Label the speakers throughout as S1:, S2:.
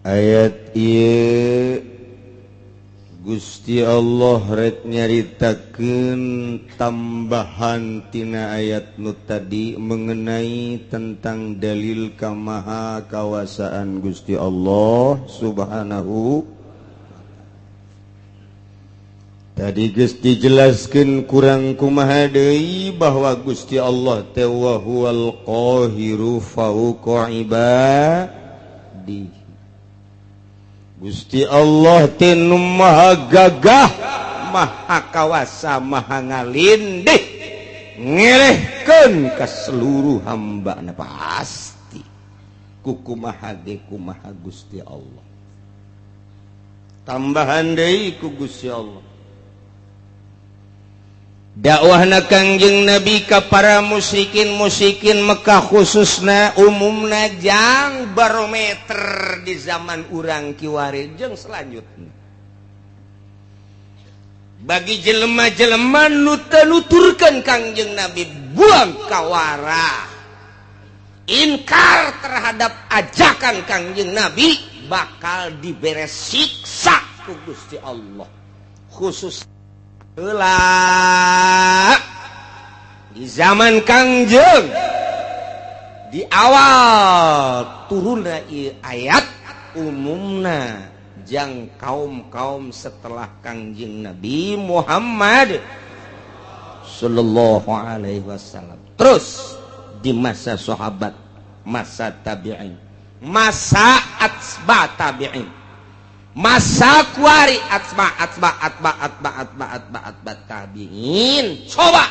S1: Ayat ieu Gusti Allah rek nyaritakeun tambahan tina ayat nu tadi mengenai tentang dalil kamaha kawasaan Gusti Allah Subhanahu. Tadi geus dijelaskeun kurang kumaha deui bahwa Gusti Allah teh wa huwal qahiru fauqa ibadihi. Gusti Allah teh nu maha gagah, maha kawasa, maha ngalindih, ngelehkeun ka seluruh hamba. Na pasti kukumaha ge kumaha Gusti Allah. Tambahan deui ku Gusti Allah dakwahna Kangjeng Nabi ka para musyrikin musyrikin Mekah khususna, umumna jang barometer di zaman urang kiwari jeung selanjutnya bagi jelema-jelema nu teu nuturkeun Kangjeng Nabi, buang kawara, inkar terhadap ajakan Kangjeng Nabi, bakal dibere siksa ku Gusti Allah. Khusus heula di zaman Kangjeng, di awal turunna ieu ayat, umumna jang kaum-kaum setelah Kangjeng Nabi Muhammad Sallallahu Alaihi Wasallam, terus di masa sahabat, masa tabi'in, masa atsba tabi'in, masa kuari atsba atsba atba atba atba atba atba tabi'in. Coba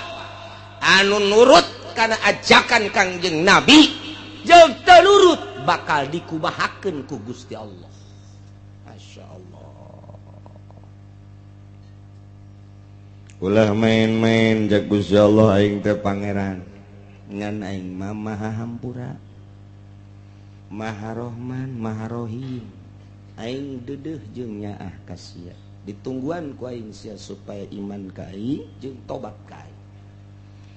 S1: anu nurut karena ajakan Kangjeng Nabi jeung teu nurut bakal dikumahakeun ku Gusti Allah. Masya Allah. Ulah main-main jak Gusti Allah, aing teh pangeran ngan aing mah maha hampura, maha rohman, maha rohim. Aing dedeh jeung nyaah ka sia, ditungguan ku aing sia supaya iman ka aing jeung tobat ka aing.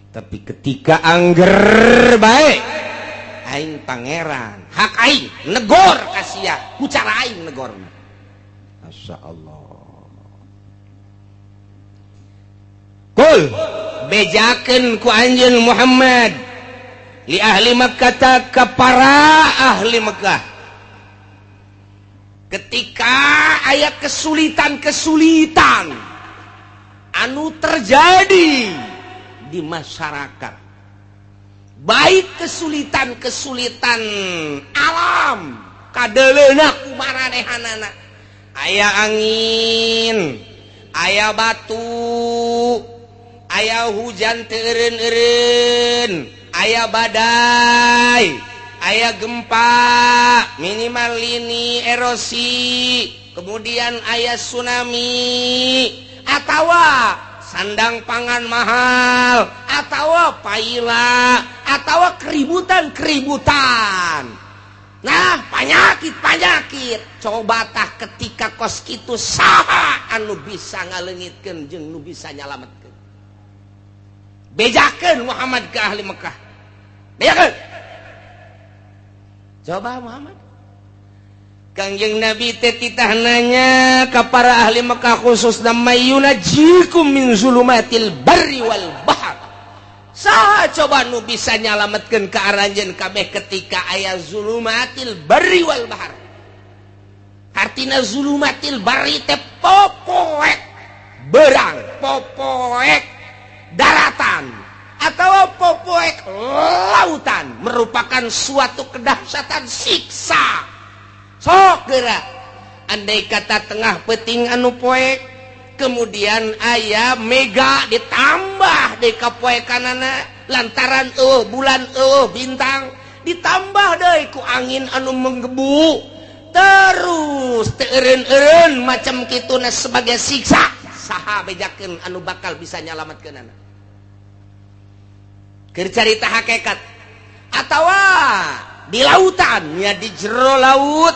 S1: Tapi ketika angger bae aing pangeran, hak aing negor ka sia ku cara aing negorna. Masya Allah. Kul, bejakeun ku anjeun Muhammad, li ahli Makkah, ka para ahli Mekah, ketika aya kesulitan-kesulitan anu terjadi di masyarakat, baik kesulitan-kesulitan alam kadeleuna ku maranehanana, aya angin, aya batu, aya hujan teu eureun-eureun, aya badai, aya gempa, minimal lini erosi, kemudian aya tsunami atau sandang pangan mahal atau paila atau keributan-keributan, nah penyakit-penyakit. Coba tah, ketika kos kitu saha anu bisa ngaleungitkeun jeung nu bisa nyalametkeun? Bejakeun Muhammad ke ahli Mekah, bejakeun coba Muhammad. Kangjeng Nabi teh titah nanya ka para ahli Mekah khusus, mayyunajjikum min zulumatil barri wal bahr. Saha coba nu bisa nyalametkeun ka aranjeun kabeh ketika aya zulumatil barri wal bahr? Artina zulumatil barri teh popoek berang, popoek daratan atau popoek lautan, merupakan suatu kedahsyatan siksa. Sok gerak, andai kata tengah peting anu poek, kemudian aya mega ditambah di kapoekanana lantaran bulan, bintang, ditambah deui ku angin anu menggebu terus teu eureun-eureun macam kituna sebagai siksa, saha bejakeun anu bakal bisa nyalametkeunana? Keur carita hakikat atawa di lautan ya, di jero laut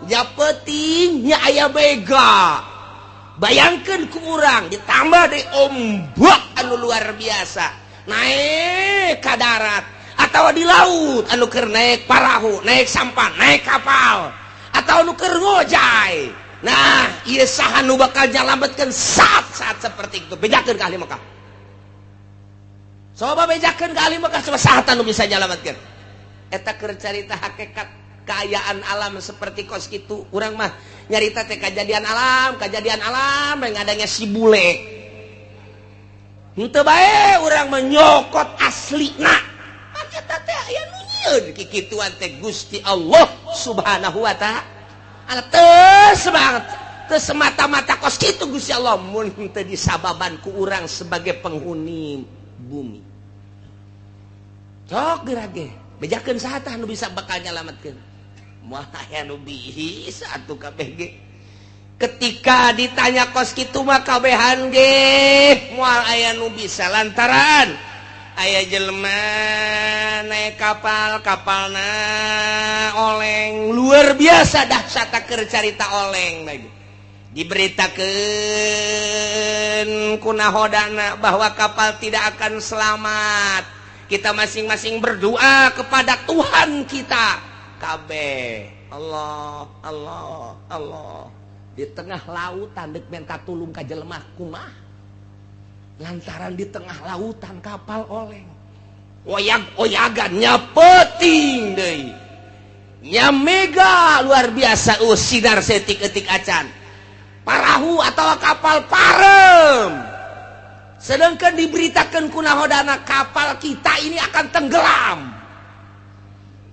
S1: ya, petingnya aya mega, bayangkan ku urang ditambah di ombak anu luar biasa naik ke darat, atau di laut anu keur naik parahu, naik sampan, naik kapal. Atau nu keur ngojay. Nah, ieu saha nu bakal nyalametkeun saat-saat seperti itu? Bejakeun ka ahli Mekah. Coba bejakeun ka ahli Mekah, coba saha nu bisa nyalametkeun? Eta keur carita hakikat keayaan alam seperti kos kitu. Urang mah nyarita teh kejadian alam yang adanya si bule. Henteu bae urang menyokot aslina. Eta teh aya nu nyieun kikituan teh Gusti Allah Subhanahu wa Ta'ala. Teu semangat, teu semata-mata kos kitu Gusti Allah mun teu disababan ku urang sebagai penghuni bumi. Sok geura ge, bejakeun saha tah nu bisa bakal nyalametkeun? Moal aya nu bisa atuh kabeh ge. Ketika ditanya kos kitu mah kabehan ge moal aya nu bisa, lantaran aya jelema naik kapal, kapalna oleng luar biasa dahsyat. Keur carita oleng lagi diberitakan ku nahodana bahwa kapal tidak akan selamat, kita masing-masing berdoa kepada Tuhan kita. Kabeh Allah, Allah, Allah. Di tengah lautan dek minta tulung ka jelema kumaha? Lantaran di tengah lautan kapal oleng, oyag-oyagan nya, peuting deui nya, mega luar biasa, sinar setik-etik acan, parahu atau kapal parem. Sedangkan diberitakan ku nahodana kapal kita ini akan tenggelam.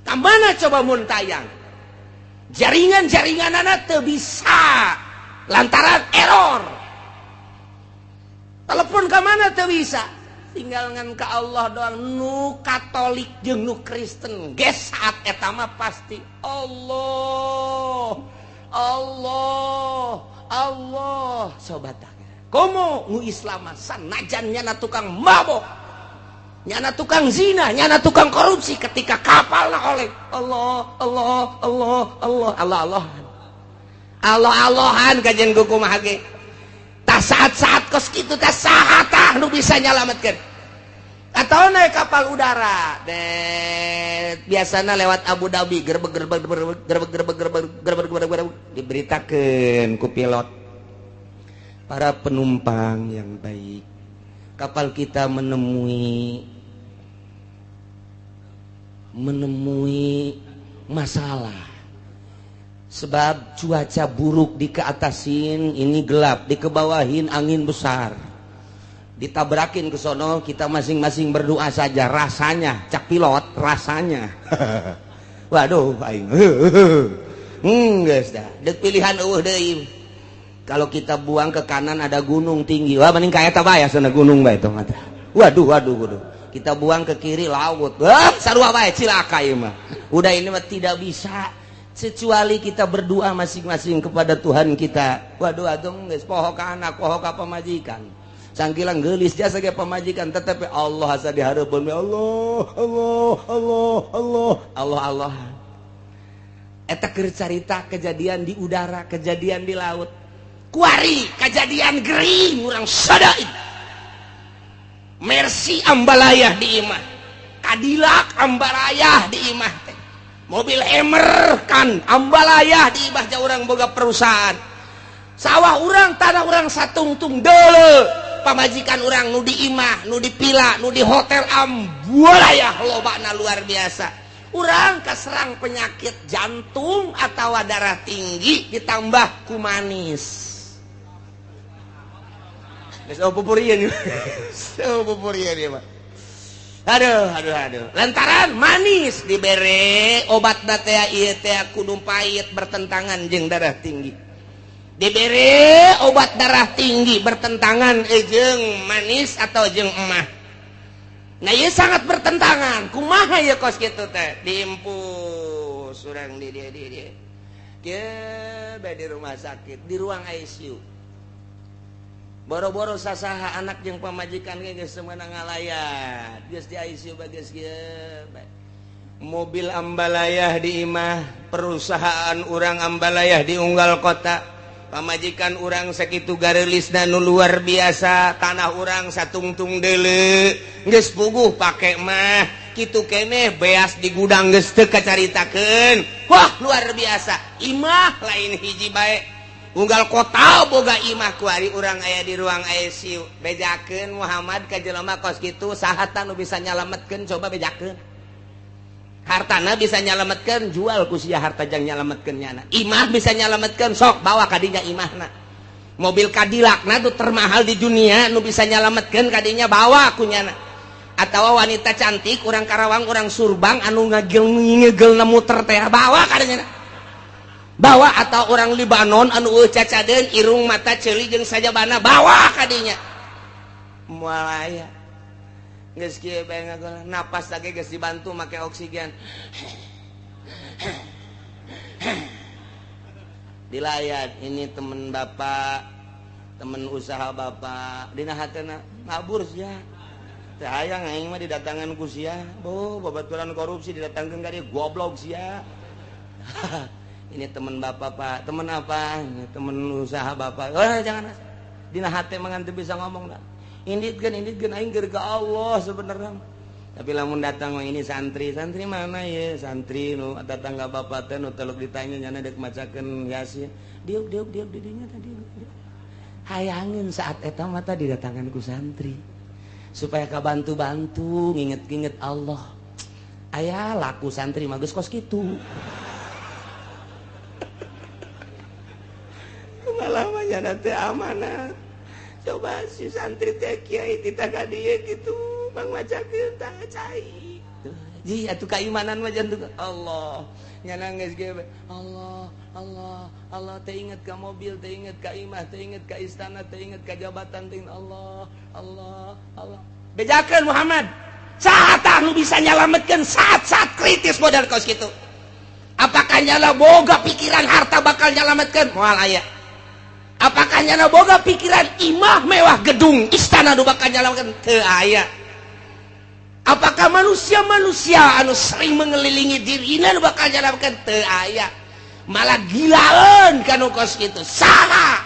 S1: Mana coba mun tayang jaringan-jaringan anak teu bisa lantaran error, telepon ke mana teu bisa, tinggal ngan ke Allah doang. Nu Katolik jeung nu Kristen ge saat eta mah pasti Allah, Allah, Allah. Sobat, komo nu Islam, sanajan nyana tukang mabok, nyana tukang zina, nyana tukang korupsi, ketika kapal oleng, Allah, Allah, Allah, Allah, Allah, Allah, Allah, Allahan kajian kumaha ge. Tah, saat-saat kos kitu tah saha tah nu bisa nyalametkeun? Atau naik kapal udara deh, biasanya lewat Abu Dhabi, gerbek gerbek gerbek gerbek gerbek gerbek gerbek gerbek gerbek, diberitakan ku pilot, "Para penumpang yang baik, kapal kita menemui menemui masalah sebab cuaca buruk. Di keatasin ini gelap, di kebawahin angin besar, ditabrakin ke sono. Kita masing-masing berdoa saja." Rasanya, cak pilot, rasanya waduh aing geus dah, deuk pilihan euweuh deui. Kalau kita buang ke kanan ada gunung tinggi, wah mending ka eta bae, sana gunung bae tong. Waduh, waduh, waduh. Kita buang ke kiri laut, wah sarua bae, cilaka ieu mah. Udah, ini mah tidak bisa kecuali kita berdoa masing-masing kepada Tuhan kita. Waduh, atuh geus poho ka anak, poho ka pamajikan, sangkilang geulis jasa ge pamajikan, tetapi Allah asa dihareupeun, Allah, Allah, Allah, Allah, Allah, Allah. Eta keur carita kejadian di udara, kejadian di laut. Kuari kejadian gering urang sadain, Mercy ambalayah di imah, Cadillac ambalayah di imah teh, mobil Hammer kan ambalayah di imah. Jauh urang boga perusahaan, sawah urang, tanah urang satungtung dele, pamajikan urang nu di imah, nu di pila, nu di hotel ambalayah lobana luar biasa. Urang keserang penyakit jantung atau darah tinggi, ditambah ku manis. Geus, oh pupurian, oh pupurian ya, Pak. Aduh, aduh, aduh. Lantaran manis dibere obat teh ieu teh kudu pahit, bertentangan jeung darah tinggi. Dibere obat darah tinggi bertentangan jeung manis atau jeung emah. Nah, ieu sangat bertentangan. Kumaha ya kos kitu teh? Diimpus urang di dia di dia. Kieu bae di rumah sakit, di ruang ICU. Boro-boro sasaha, anak jeung pamajikan ge geus meunang ngalayat. Geus di ICU bae geus kieu bae. Mobil ambalayah di imah, perusahaan urang ambalayah di unggal kota, pamajikan urang sakitu gareulisna nu luar biasa, tanah urang satungtung deuleu, geus puguh pake mah. kitu keneh beas di gudang geus teu kacaritakeun. Wah luar biasa, imah lain hiji bae, unggal kota boga imah. Kuari urang aya di ruang ICU, bejakeun Muhammad ka jelema kos kitu, saha nu bisa nyalametkeun? Coba bejakeun. Hartana bisa nyalametkeun? Jual ku sia harta jang nyalametkeun nyana. Imah bisa nyalametkeun? Sok bawa kadinya imahna. Mobil Cadillac na tuh termahal di dunia nu bisa nyalametkeun kadinya, bawa ku nyana. Atau wanita cantik orang Karawang, orang Surbang anu ngagel ngegel muter teh, bawa kadinya, bawa. Atau orang Libanon anu cacadeun, irung mata ceuli jeung sajabana, bawa kadinya. Moal aya. Geus kieu bae ngagol, napas lagi geus dibantu make oksigen. Dilayat, ini temen bapak, temen usaha bapak. Dina hatena ngabur sia, teu hayang aing mah didatangan ku sia. Boh, babaturan korupsi didatangkeun ka dieu, goblok sia. Ini temen bapak, Pak. Temen apa? Ini temen usaha bapak. Oh, jangan. Dina hate mah teu bisa ngomong dah. Inditkeun, inditkeun, aing keur ka Allah sebenarnya. Tapi lamun datang mah, ini santri. Santri mana ya? Santri nu tetangga bapak teh nu teluk ditanya nyana dek macakeun Yasin. Diuk diuk diuk di dinya tadi. Hayangin saat eta mah didatangan ku santri supaya kabantu-bantu nginget-nginget Allah. Aya laku santri mah geus kos kitu. Malah mah nyana teh amanat. Coba si santri teh kiai titah ka dieu kitu bang macakeun tah cai. Ji atuh kaimanan mah jantung Allah. Nyana geus ge Allah Allah Allah, teh inget ka mobil, teh inget ka imah, teh inget ka istana, teh inget ka jabatan, teh Allah Allah Allah. Bejakeun Muhammad, saha tah nu bisa nyalametkeun saat-saat kritis modal kos kitu? Apakah nyala boga pikiran harta bakal nyalametkeun? Moal aya. Apakah nyana boga pikiran imah mewah, gedung istana nu bakal nyalametkeun? Teu aya. Apakah manusia-manusia anu sering mengelilingi dirina nu bakal nyalametkeun? Teu aya. Malah gilaeun kanu kos kitu. Saha?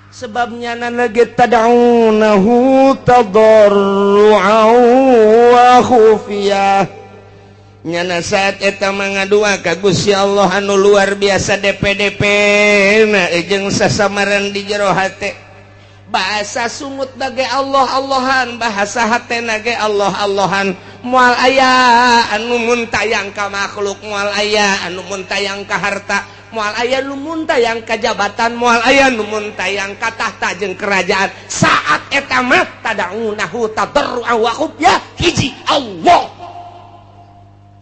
S1: Sebabnya nyana ge tad'unahu tadarru'an wa khufiyah. Nyana saat eta mangadua ka Gusti Allah anu luar biasa DPDP na jeung sasamaran di jero hate. Bahasa sungut bage Allah Allahan, bahasa hatena ge Allah Allahan. Moal aya anu muntayang ka makhluk, moal aya anu muntayang ka harta, moal aya nu muntayang ka jabatan, moal aya nu muntayang ka tahta jeung kerajaan. Saat eta mah tad'unahu tadarru'an wa khufyah, hiji Allah.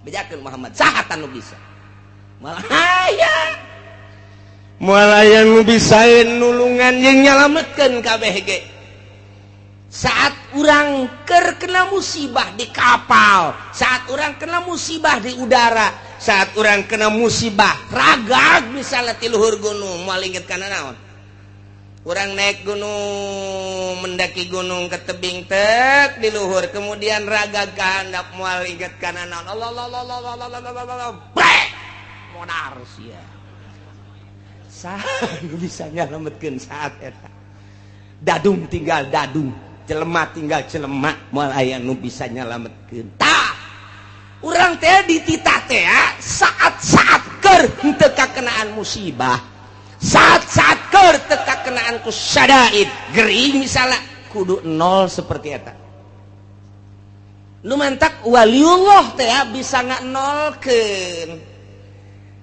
S1: Bejakeun Muhammad, saha nu bisa? Moal aya. Moal aya nu bisa nulungan jeung nyalametkeun kabeh ge. Saat urang keur kena musibah di kapal, saat urang kena musibah di udara, saat urang kena musibah ragag misalnya ti luhur gunung, moal inget kana naon? Urang naik gunung, mendaki gunung ke tebing tek di luhur, kemudian ragag ka handap, moal inget kana naon? Allah Allah Allah Allah Allah Allah Allah, brek modar sia. Saha nu bisa nyalametkeun saat eta? Dadung tinggal dadung, jelema tinggal jelema, moal aya nu bisa nyalametkeun. Tah, urang teh dititah teh saat-saat keur henteu kakenaan musibah, saat-saat keur teu kakenaan ku syadaid gering misalnya, kudu nol seperti eta. Nu mantak waliullah teh bisa nolkeun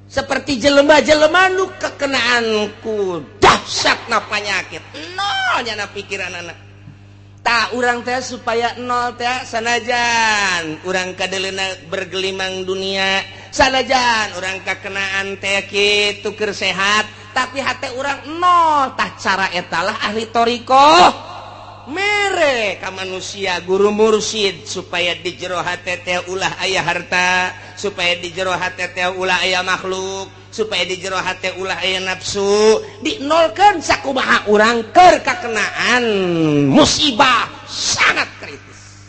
S1: seperti jelema-jelema nu kekenaan ku dahsyatna penyakit, nol nyana pikiran anak. Tak urang teh supaya nol teh, sanajan urang kadeleuna bergelimang dunia, sanajan urang kakenaan teh kitu keur sehat, tapi hate urang nol. Tah, cara etalah ahli thoriqoh mere ka manusia, guru mursyid, supaya di jero hate teh ulah aya harta, supaya di jero hate teh ulah aya makhluk, supaya di jero hate ulah aya nafsu, dinolkeun sakumaha urang keur kakenaan musibah sangat kritis.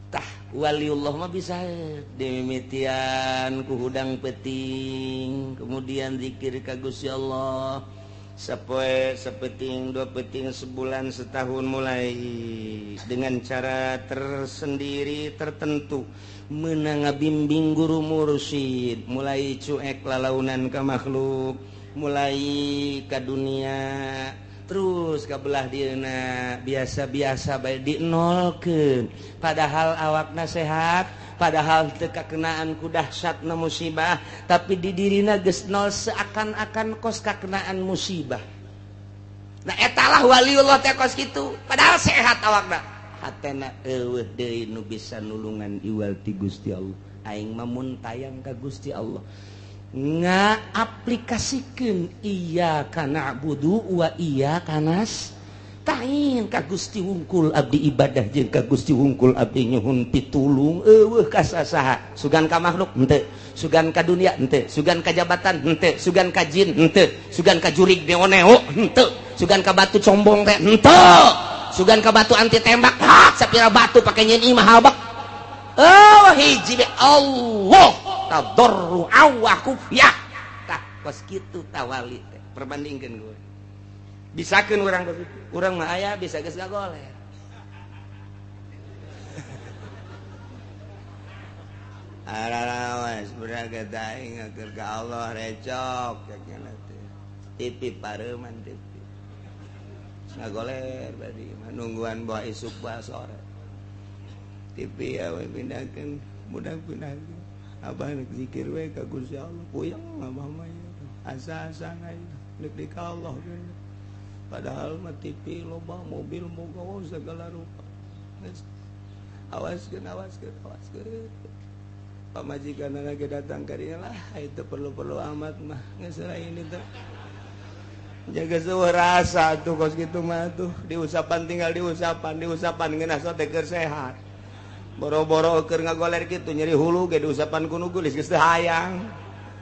S1: Tah, waliullah mah bisa dimimitian ku hudang peting, kemudian zikir ka Gusti Allah. Sapoe, sapeting, dua peting, sebulan, setahun, mulai dengan cara tersendiri tertentu menang bimbing guru mursyid, mulai cuek lalaunan ke makhluk, mulai ke dunia, terus kebelah dina biasa-biasa bae dinolkeun, padahal awakna sehat, padahal teu kakenaan ku dahsyatna musibah, tapi di dirina geus nol seakan-akan kos kakenaan musibah. Nah, etalah waliullah teh kos kitu, padahal sehat awakna, hatena eueuh deui nu bisa nulungan iwal ti Gusti Allah. Aing mah mun tayang ka Gusti Allah, ngaaplikasikeun iyyaka na'budu wa iyyaka nasta'in, ka Gusti wungkul abdi ibadah jeung ka Gusti wungkul abdi nyuhun pitulung, eueuh ka sasaha. Sugan ka makhluk henteu, sugan ka dunia henteu, sugan ka jabatan henteu, sugan ka jin henteu, sugan ka jurig neo-neo henteu, sugan ka batu combong teh henteu, sugan ka batu anti tembak hak sapira batu pake nyeun imah habak. Oh, hiji be Allah tadarru'a wa khufyah. Tah, kos kitu tawali teh. Perbandingkeun gue. Bisakeun urang kos kitu. Urang mah aya bisa geus ngagoler. Ararawas beragad aing ngaker ka Allah recok cenah teh. TV pareuman TV. Ngagoler badi mah nungguan bawa isuk bawa sore. TV ya we pindahkeun, budak pindahkeun. Abah nek zikir we ka Gusti Allah, puyeng abah mah asa-asa nek di ka Allah. Padahal mah TV loba, mobil boga segala rupa. Awaskeun, awaskeun, awaskeun. Pamajikan lagi datang ka dinya lah, itu perlu-perlu amat mah geus lain itu. Jaga sebuah rasa tuh kos kitu mah tuh, diusapan tinggal diusapan, diusapan ngeunah sote keur sehat. Boro-boro keur ngagoler kitu nyeri hulu ge diusapan ku nu geulis geus teu hayang.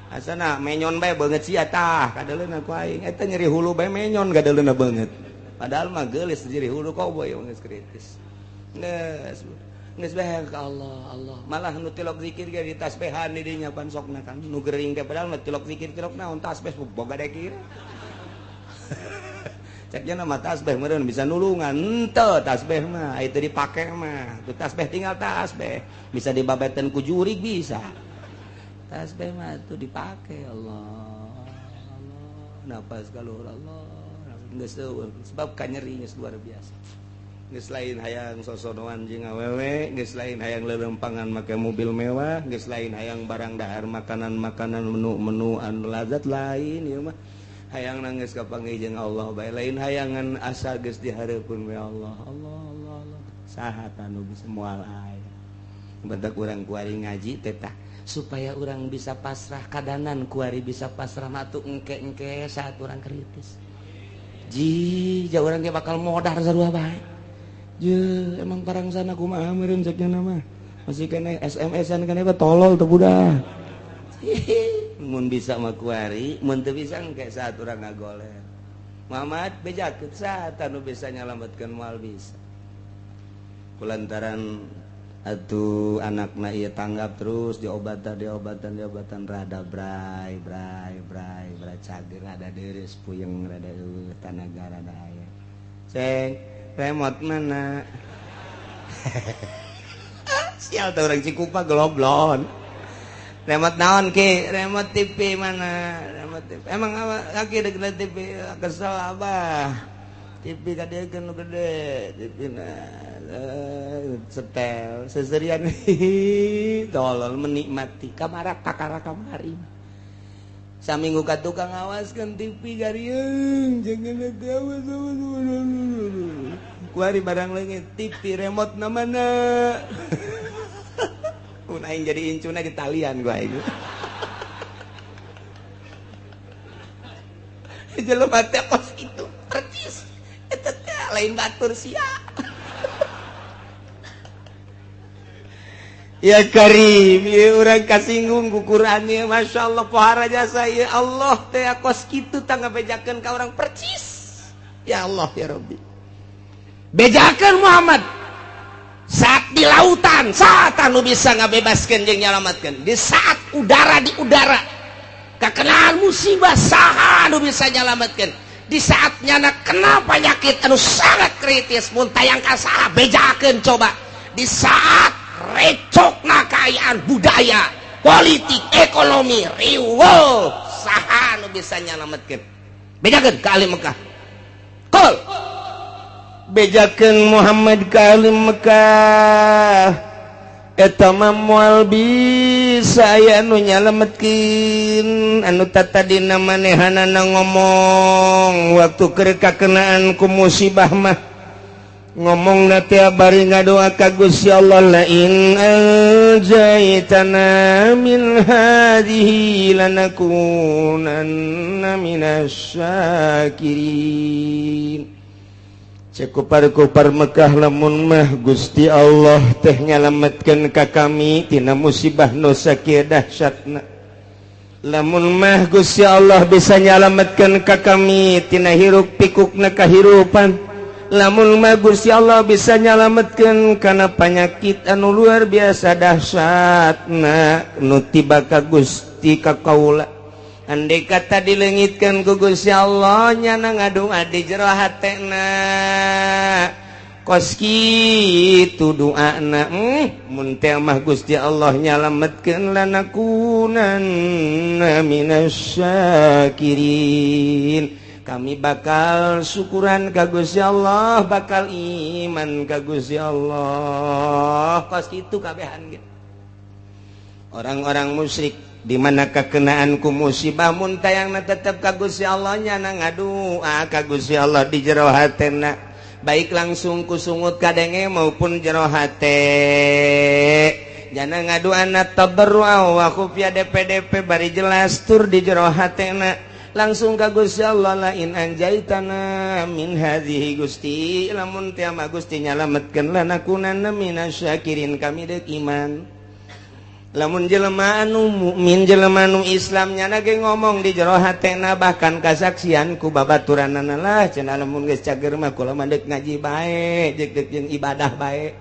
S1: Asana menyon bae beungeut sia tah kadeuleuna ku aing. Eta nyeri hulu bae menyon kadeuleuna beungeut. Padahal mah geulis nyeri hulu koboy geus kritis. Geus geus bae ka Allah, Allah. Malah nu tilok zikir ge ditasbehan di dinya pan sokna kan. Nu gering teh padahal mah tilok zikir tilok naon tasbeh boga dekir. Ceknya nama tasbih meureun bisa nulungan henteu tasbih mah itu dipake mah tuh tasbih tinggal tasbih bisa dibabetan ku jurig bisa tasbih mah tuh dipake. Allah Allah napas kaluhur Allah geus eueuh sebab kanyeri geus luar biasa. Geus lain hayang sosonoan jeung awewe, geus lain hayang lelempangan make mobil mewah, geus lain hayang barang dahar makanan-makanan menu-menu anu lazat lain ieu mah. Hayang nangis kapanggih jeung Allah bae, lain hayangan asa geus dihareupeun we Allah Allah Allah Allah. Saha tanu bisa moal aya. Bentak urang kuari ngaji teh tah supaya urang bisa pasrah kadanan kuari bisa pasrah matu engke-engke saat urang kritis. Ji, ja urang ge bakal modar sarua bae. Je, emang parang sana kumaha meureun cek nya mah. Masih kene SMS-an kene tolol teu budak. Mun bisa mah kuari, mun teu bisa engke saat urang ngagoler. Muhammad bejakeun saat anu bisa nyalametkeun moal bisa. Kulantaran atuh anakna ieu tanggap terus diobatan diobatan diobatan rada bray bray bray bray cager rada deures puyeng rada eueuh tanaga rada aya. Ceng, remote mana? Sial teh urang Cikupa geloblon. Remote naon ki? Remote TV mana? Remote TV. Emang apa? Kaki dek TV kesel abah. TV kadekeun nu gede, TV na setel seserian tolol menikmati kamara kakara kamari. Saminggu ka tukang ngawaskeun TV gariung jangan awas awas. Kuari barang leungit TV remote na mana? Mun aing jadi incuna di talian gua aing. Jelema teh kos itu percis. Eta teh lain batur sia. Ya Karim, ieu urang kasinggung ku Quran ieu masyaallah pohara jasa ieu Allah teh kos kitu tah ngabejakeun ka urang percis. Ya Allah ya Rabbi. Bejakeun Muhammad saat di lautan, saat anu bisa ngabebaskeun jeung nyalametkeun. Di saat udara di udara kakenaan musibah saha anu bisa nyalametkeun. Di saat nyana kena penyakit anu sangat kritis, mun tayang ka saha, bejakeun coba. Di saat recokna kaayaan budaya, politik, ekonomi riweuh, saha nu bisa nyalametkeun? Bejakeun ka ahli Mekah. Qul, bejakeun Muhammad ka ahli Mekah, eta mah moal bisa aya anu nyalametkeun. Anu tatadina manehanana ngomong waktu keur kakenaan ku musibah mah, ngomong teh bari ngadoa ka Gusti Allah, la in anjaytana min hadhihi lanakunanna minasy syakirin. Cek kupar-kupar Mekah, lamun mah Gusti Allah teh nyalametkeun ka kami tina musibah nu sakieu dahsyatna, lamun mah Gusti Allah bisa nyalametkeun ka kami tina hiruk pikukna kahirupan, lamun mah Gusti Allah bisa nyalametkeun kana panyakit anu luar biasa dahsyatna nu tiba ka Gusti ka kaula, andai kata dilengitkan ku Gusti Allah, nyana ngadua di jero hatena kos kitu doana, mun teh mah Gusti Allah nyalametkeun, lanakunanna minasy syakirin, kami bakal syukuran ka Gusti Allah, bakal iman ka Gusti Allah. Kos kitu kabehan gitu orang-orang musyrik di mana kekenaan ku musibah, mun tayangna tetep ka Gusti Allah, nyana ngadua ka Gusti Allah di jero hatena, baik langsung ku sungut kadenge maupun jero hate. Jana ngaduana tadarrua wa khufya, DPDP, bari jelas tur di jero hatena langsung ka Gusti Allah, la in anjaitana min hadhihi, Gusti, lamun teh mah Gusti nyalametkeun, lanakunanna minasyakirin, kami deuk iman. Lamun jelema anu mukmin, jelema anu Islam, nyana ge ngomong di jero hatena, bahkan kasaksian ku babaturanana lah cenah, lamun geus cager mah kula mah deuk ngaji bae, jeung deuk jeung ibadah bae,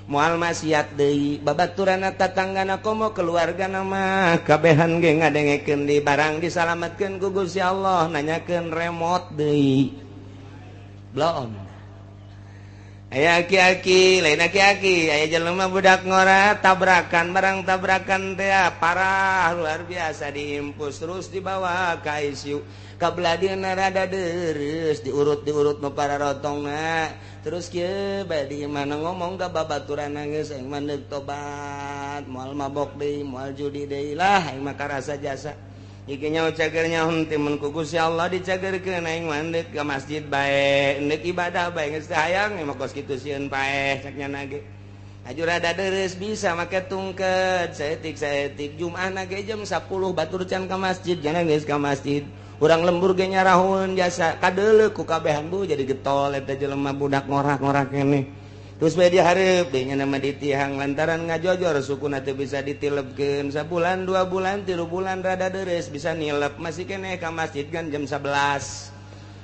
S1: moal maksiat deui. Babaturanna, tatanggana, komo keluargana mah kabehan ge ngadengekeun di barang disalametkeun ku Gusti Allah, nanyakeun remote deui. Belum aya aki-aki lain, aki-aki aya jelema budak ngora tabrakan, barang tabrakan teh parah luar biasa, diimpus terus dibawa ke ICU, kabelah dieuna rada deres, diurut diurut nu para rotongna. Terus kieu bae di mana ngomong ka babaturan, geus aing mah deuk tobat, moal mabok deui, moal judi deui lah, aing mah karasa jasa. Iki nyaho cager nyaho teh mun ku Gusti Allah dicagerkeun, aing mah deuk ka masjid bae, deuk ibadah bae, geus teu hayang mah kos kitu, sieun paeh cek nyana ge. Aju rada deres, bisa make tungket saeutik saeutik. Jumat ge jam 10 batur can ka masjid, jangan geus ka masjid. Urang lembur ge nyarahun jasa kadeuleu ku kabehan. Bu, jadi getol eta jelema budak ngorak-ngorak keneh. Terus bae dihareup deui nya nama ditihang lantaran ngajojor sukuna teu bisa ditilepkeun. Sabulan, 2 bulan, 3 bulan rada deres, bisa nilep, masih keneh ka masjid kan jam 11.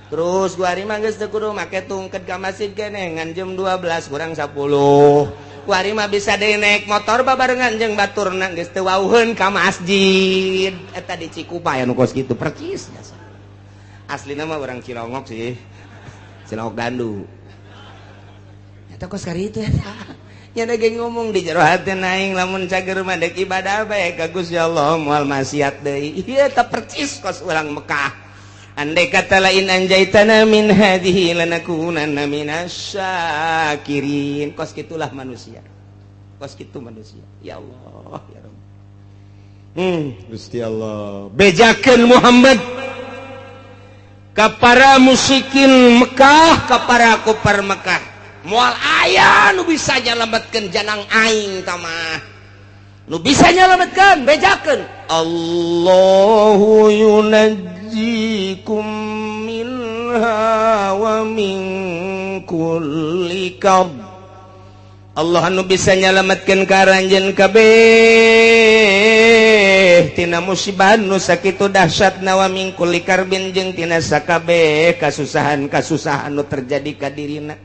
S1: Terus gua hari mah geus teu kudu make tungket, ka masjid keneh ngan jam 12 kurang 10. Kuari mah bisa deui naik motor babarengan jeung baturna, geus teu wauheun ka masjid. Eta di Cikupa aya nu kos kitu percis jasa. Aslina mah orang Cilongok sih, Cilongok Dandu. Eta kos kari itu eta nya ge ngomong di jero hati, aing lamun cager mah deuk ibadah bae ka Gusti Allah, moal maksiat deui. Ieu eta percis kos urang Mekah. Andai kata la in anjaitana min hadhihi lanakunanna minasyakirin. Kos kitulah manusia, kos kitu manusia. Ya Allah, ya Rabb. Gusti Allah, bejakeun Muhammad ka para musyrikin Mekah, ka para kupar Mekah, moal aya nu bisa nyalametkeun janang aing tamah nu bisa nyalametkeun. Bejakeun, Allahu yunajjikum minha wa min kulli karb. Allah nu bisa nyalametkeun ka aranjeun kabeh tina musibah nu sakitu dahsyatna, wa min kulli karbin, jeung tina sakabeh kasusahan-kasusahan nu terjadi ka dirina.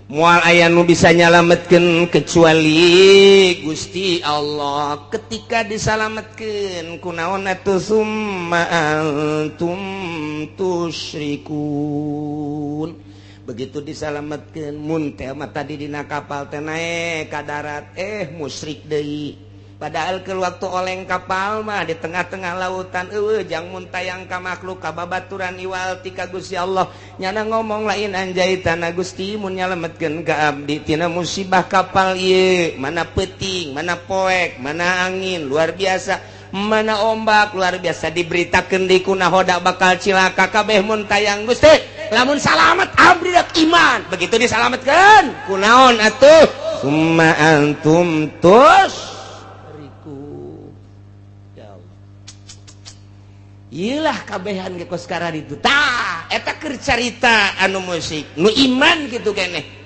S1: Moal aya nu bisa nyalametkeun kecuali Gusti Allah. Ketika disalametkeun kunaon atuh? Summa antum tusyrikun. Begitu disalametkeun, mun teh mah tadi dina kapal teh naek ka darat, musyrik deui. Padahal ke waktu oleng kapal mah di tengah-tengah lautan, eueuh jang muntayang ka makhluk, ka babaturan, iwal ti ka Gusti Allah. Nyana ngomong, "Lain anjaitana, Gusti, mun nyalametkeun ka abdi tina musibah kapal ieu, mana peuting, mana poek, mana angin luar biasa, mana ombak luar biasa, diberitakeun di ku nahoda bakal cilaka kabeh, mun tayang Gusti, lamun salamet abdi rek iman." Begitu disalametkeun, kunaon atuh? Summa antum tus ya Allah. Iyalah, kabehan ge kos itu. Tah, eta keur carita anu musik nu iman gitu keneh.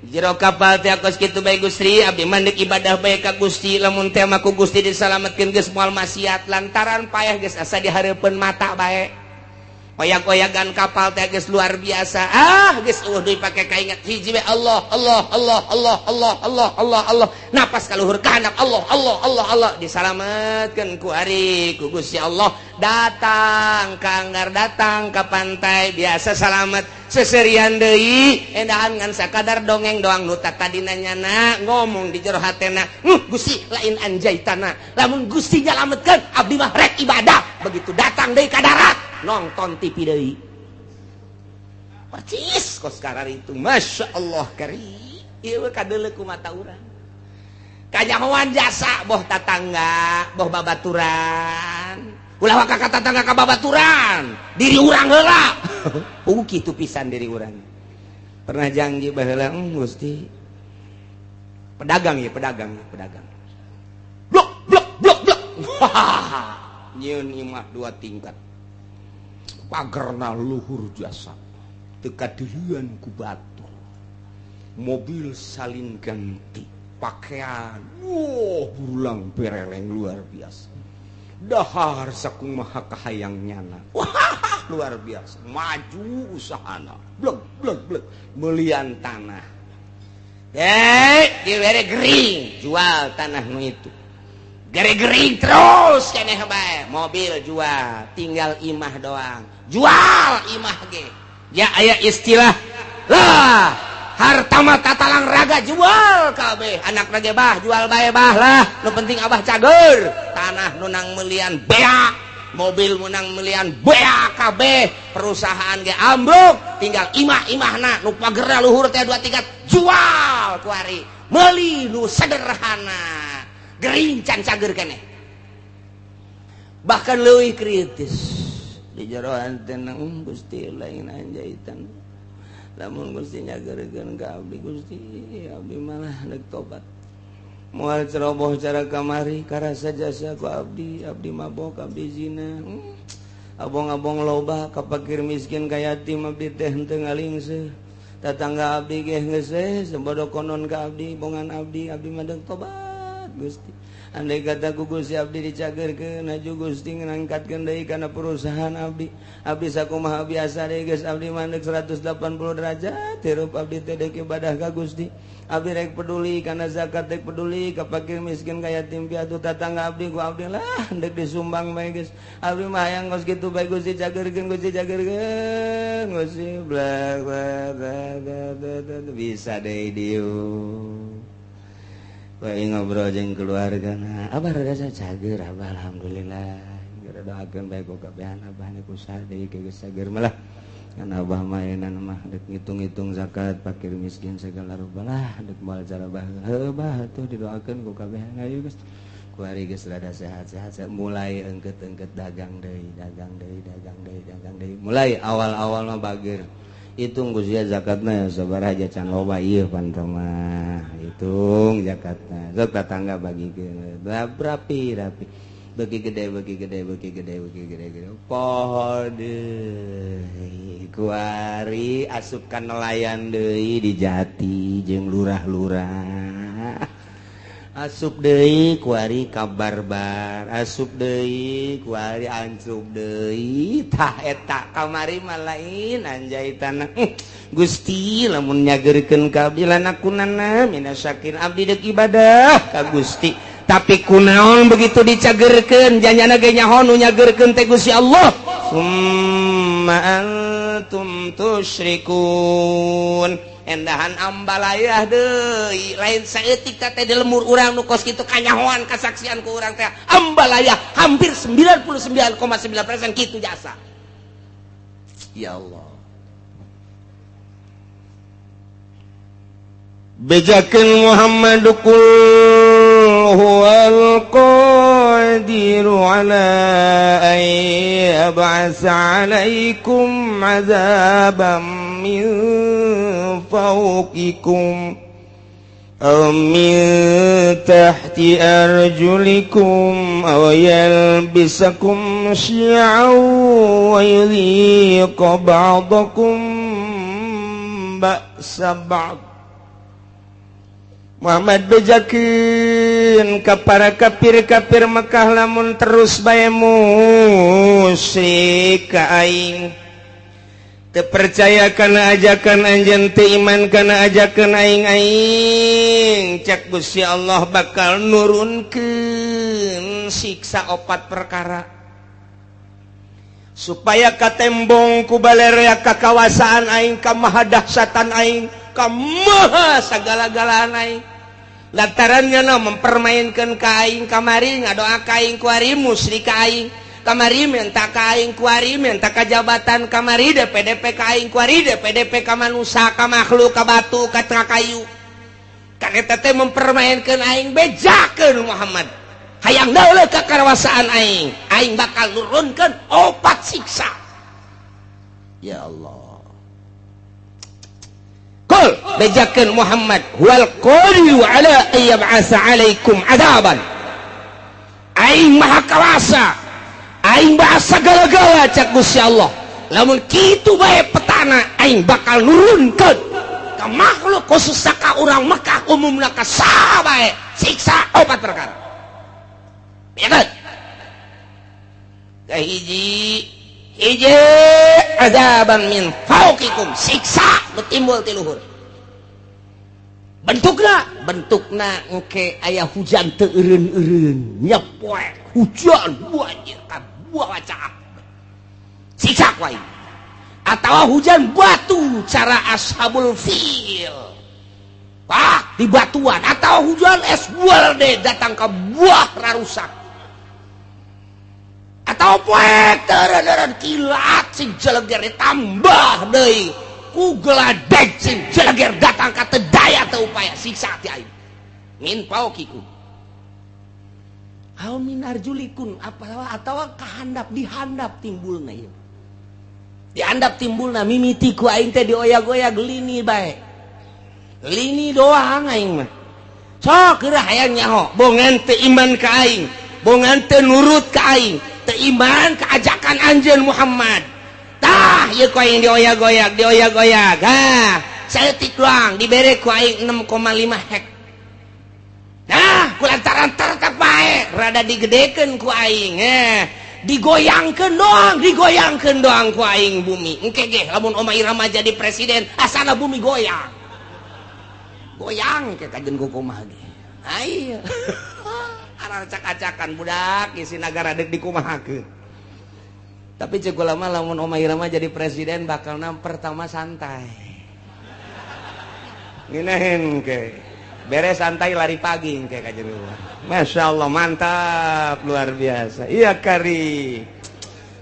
S1: Jero kapal teh kos kitu bae, "Gusti, abdi mah deuk ibadah bae ka Gusti. Lamun teh mah ku Gusti disalametkeun, geus moal maksiat," lantaran payah geus asa di hareupeun mata bae. Oyak-oyagan kapal teh geus luar biasa. Ah, geus eueuh deui pake kaingat, hiji we, Allah, Allah, Allah, Allah, Allah, Allah, Allah, Allah. Napas ka luhur ka handap, Allah, Allah, Allah, Allah. Disalametkeun ku ari ku Gusti Allah. Datang ka anggar, datang ka pantai biasa, salamet. Seserian deui, endahan ngan sakadar dongeng doang. Nu tadina nyana ngomong di jero hatena, "Gusti, lain anjaitana, lamun Gusti nyalametkeun, abdi mah rek ibadah." Begitu datang deui ka darat, nonton TV deui, percis kos karar itu. Masya Allah, kari ieu kadeuleu ku mata urang, kanyahoan jasa, boh tatangga, boh babaturan. Ulah waka ka tatangga, ka babaturan, diri urang heula. Kitu pisan diri urang. Pernah janji baheula, Gusti." Pedagang ya, pedagang ya, pedagang, blok blok blok blok. Nyieun imah dua tingkat, pagerna luhur jasa, teu kadeuleun ku batur, mobil salin ganti, pakaian wow burulang bereleng luar biasa, dahar sakumaha kahayang nyana. Wah, luar biasa maju usahana, blek blek blek. Melian tanah, dibere gering, jual tanah nu itu. Gering terus keneh bae. Mobil jual, tinggal imah doang. Jual imah ge ya, aya istilah lah, harta mah tatalang raga. Jual kabeh, anak ge, "Bah, jual bae, Bah, lah, nu penting Abah cager." Tanah nu nang melian beak, mobil menang melian beak kabeh, perusahaan ge ambruk, tinggal imah-imahna nu pagerna luhur teh dua tingkat. Jual kuari, meuli nu sederhana. Gering can cager keneh, bahkan leuwih kritis di jero tenang, "Gusti, lain anjaitan, lamun Gusti nyagerkeun ka abdi, Gusti, abdi malah deuk tobat, moal ceroboh cara kamari, karasa jasa ku abdi. Abdi mabok, abdi zina, abong-abong loba ka fakir miskin, ka yatim, abdi teh henteu ngalingseuh. Tatangga abdi ge geus we sebodo konon ka abdi, bongan abdi. Abdi mah deuk tobat, Gusti. Andai kata ku Gusti abdi dicagerkeun, aju Gusti ngangkatkeun deui kana perusahaan abdi, abdi sakumaha biasa deui geus. Abdi mah deuk 180 derajat hirup abdi teh, deuk ibadah ka Gusti. Abdi rek peduli kana zakat, rek peduli ka fakir miskin, ka yatim piatu. Tatangga abdi ku abdi lah deuk disumbang bae geus. Abdi mah hayang kos kitu bae, Gusti. Cagerkeun, Gusti, cagerkeun, Gusti." Bla bla bla bla, bisa deui dieu. Bae ngobrol jeung keluarga, nah, "Abah rada cager, Abah, alhamdulillah. Gara doakeun bae ku kabehan. Abah nek usaha deui ke geus cager malah. Kan Abah mah ayeuna mah dek ngitung-ngitung zakat fakir miskin segala rupa lah, dek moal cara bah. Heuh, Bah, atuh didoakeun ku kabehan. Ayo geus." Kuari geus rada sehat-sehat, mulai engket-engket dagang deui, dagang deui, dagang deui, dagang deui. Mulai awal-awal mah bager. Hitung, Gus, ya, zakatna ya sabaraha aja, can loba ieu pan mah. Hitung zakatna, sok tetangga bagikeun, rapi rapi, bagi gede, bagi gede, bagi gede, bagi gede gede. Poho deui. Kuari asup ka nelayan deui, di jati jeung lurah-lurah. Asup deui kuari ka barbar, asup deui kuari, ancup deui. Tah, eta kamari mah lain anjaitan, Gusti, lamun nyagerkeun ka abdi, lanakunanna minasyakirin, abdi deuk ibadah ka Gusti. Tapi kunaon begitu dicagerkeun, janyana ge nyaho nu nyagerkeun teh Gusti Allah? Thumma antum tusyrikun. Endahan ambalayah deui lain saeutik teh di lemur urang nu kos kitu kanyahoan kasaksian ku urang teh ambalayah hampir 99,9% kitu jasa. Ya Allah. Bejakeun Muhammad qul huwal qadiru ala an yab'atsa 'alaikum 'adzaban min fawqikum aw min tahti arjulikum aw yalbisakum syi'an wa yudhiqa ba'dakum ba'sa ba'd. Muhammad bejakeun ka para kafir-kafir Mekah lamun terus bae musyrik ka aing teu percaya kana ajakan anjeun teu iman kana ajakan aing aing cak Gusti Allah bakal nurunkeun siksa opat perkara supaya katembong ku balerea ka kawasaan aing ka mahadahsatan aing ka maha sagala-galaan aing. Lantarannya no mempermainkan ka aing kamari ngadoa ka aing kuari musyrik ka aing kamari minta ka aing kuari minta ka jabatan kamari DPDP ka aing kuari DPDP ka manusia ka makhluk ka batu ka kayu kan eta teh mempermainkan aing bejakeun Muhammad hayang dauleuh ka karawasaan aing aing bakal nurunkeun opat siksa. Ya Allah. Qul bejakeun Muhammad wal qadiru ala an yab'atsa 'alaikum 'adzaban. Aing maha kawasa, aing maha sagala-gala cak Gusti Allah. Lamun kitu bae petana aing bakal nurunkeun ka makhluk khusus ka urang Mekah umumna ka saha bae siksa opat perkara. Ya kan? Kahiji hiji azaban min fauqikum siksa nu timbul ti luhur. Bentukna bentukna engke aya hujan teu eureun-eureun nyepoek hujan banjir ka buah wacaap siksa ku aing. Atawa hujan batu cara ashabul fil wah di batuan atau hujan es buah datang ke buah rarusak atau poek teureun-eureun kilat sing jeleger ditambah deui ku geladeg sing jeleger datang ka teu daya teu upaya siksa ti aing min fauqikum aw min arjulikum apa atawa kahandap dihandap timbulna ieu dihandap timbulna mimiti ku aing teh dioyag-oyag lini bae lini doang aing mah sok geura hayang nyaho bongan teu iman ka aing bongan teu nurut ka aing teu iman ka ajakan anjeun Muhammad. Tah ieu ku aing dioyag-oyag dioyag-oyag ha saeutik doang dibere ku aing 6,5 hek. Nah ku lantaran tetep bae rada digedekeun ku aing digoyangkeun doang ku aing bumi engke ge lamun Oma Irama jadi presiden asana bumi goyang goyang ke kajen ku kumaha ge ayo aracak-acakan budak isi nagara dek dikumahakeun. Tapi cek ulama lamun Oma Irama jadi presiden bakalna pertama santai ngeunaheun ke beres santai lari pagi engke kajen. Masya Allah mantap luar biasa. Iya kari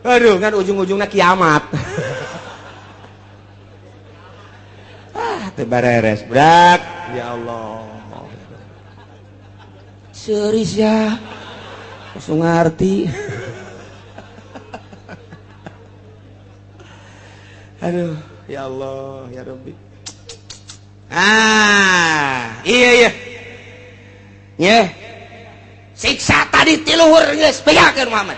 S1: aduh kan ujung-ujungnya kiamat. Ah teu bareres budak ya Allah seuris ya langsung ngarti. Aduh ya Allah ya Rabbi. Ah iya iya nyeh siksa tadi ti luhur geus bejakeun Muhammad.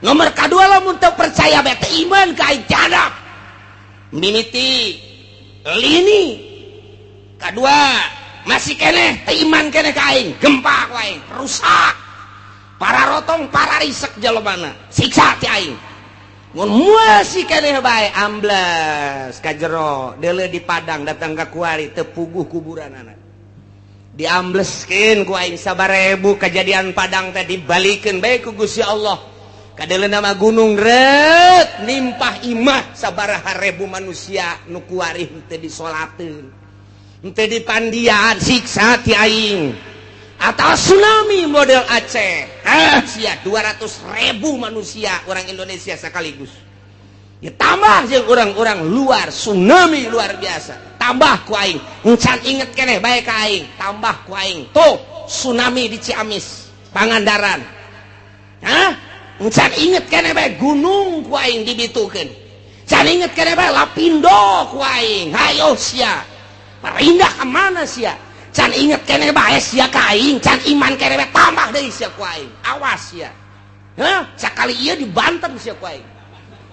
S1: Nomor kadua lamun teu percaya bae teu iman ka aing jadap mimiti lini kadua masih keneh teu iman keneh ka aing gempa ku aing rusak para rotong para risek jalmana siksa ti aing. Mun masih keneh bae ambles ka jero deuleu di padang datang ka kuari teu puguh kuburanana diambleskeun ku aing sabarebu kejadian padang teh dibalikeun bae ku Gusti Allah. Kadele nama gunung ret nimpah imah sabaraha ribu manusia nu kuari henteu disolateun, henteu dipandian, siksa ti aing. Atau tsunami model Aceh, ah sia, 200 ribu manusia orang Indonesia sekaligus ditambah jeung orang-orang luar, tsunami luar biasa. Tambah ku aing, encan inget keneh bae ka aing, tambah ku aing tuh tsunami di Ciamis, Pangandaran. Hah, encan inget keneh bae, gunung ku aing dibitukeun. Can inget keneh bae, Lapindo ku aing. Hayo sia, pindah ke mana sia? Can inget keneh bae sia ka aing, can iman keneh bae, tambah deui sia ku aing. Awas sia. Hah, sakali ieu di Banten sia ku aing.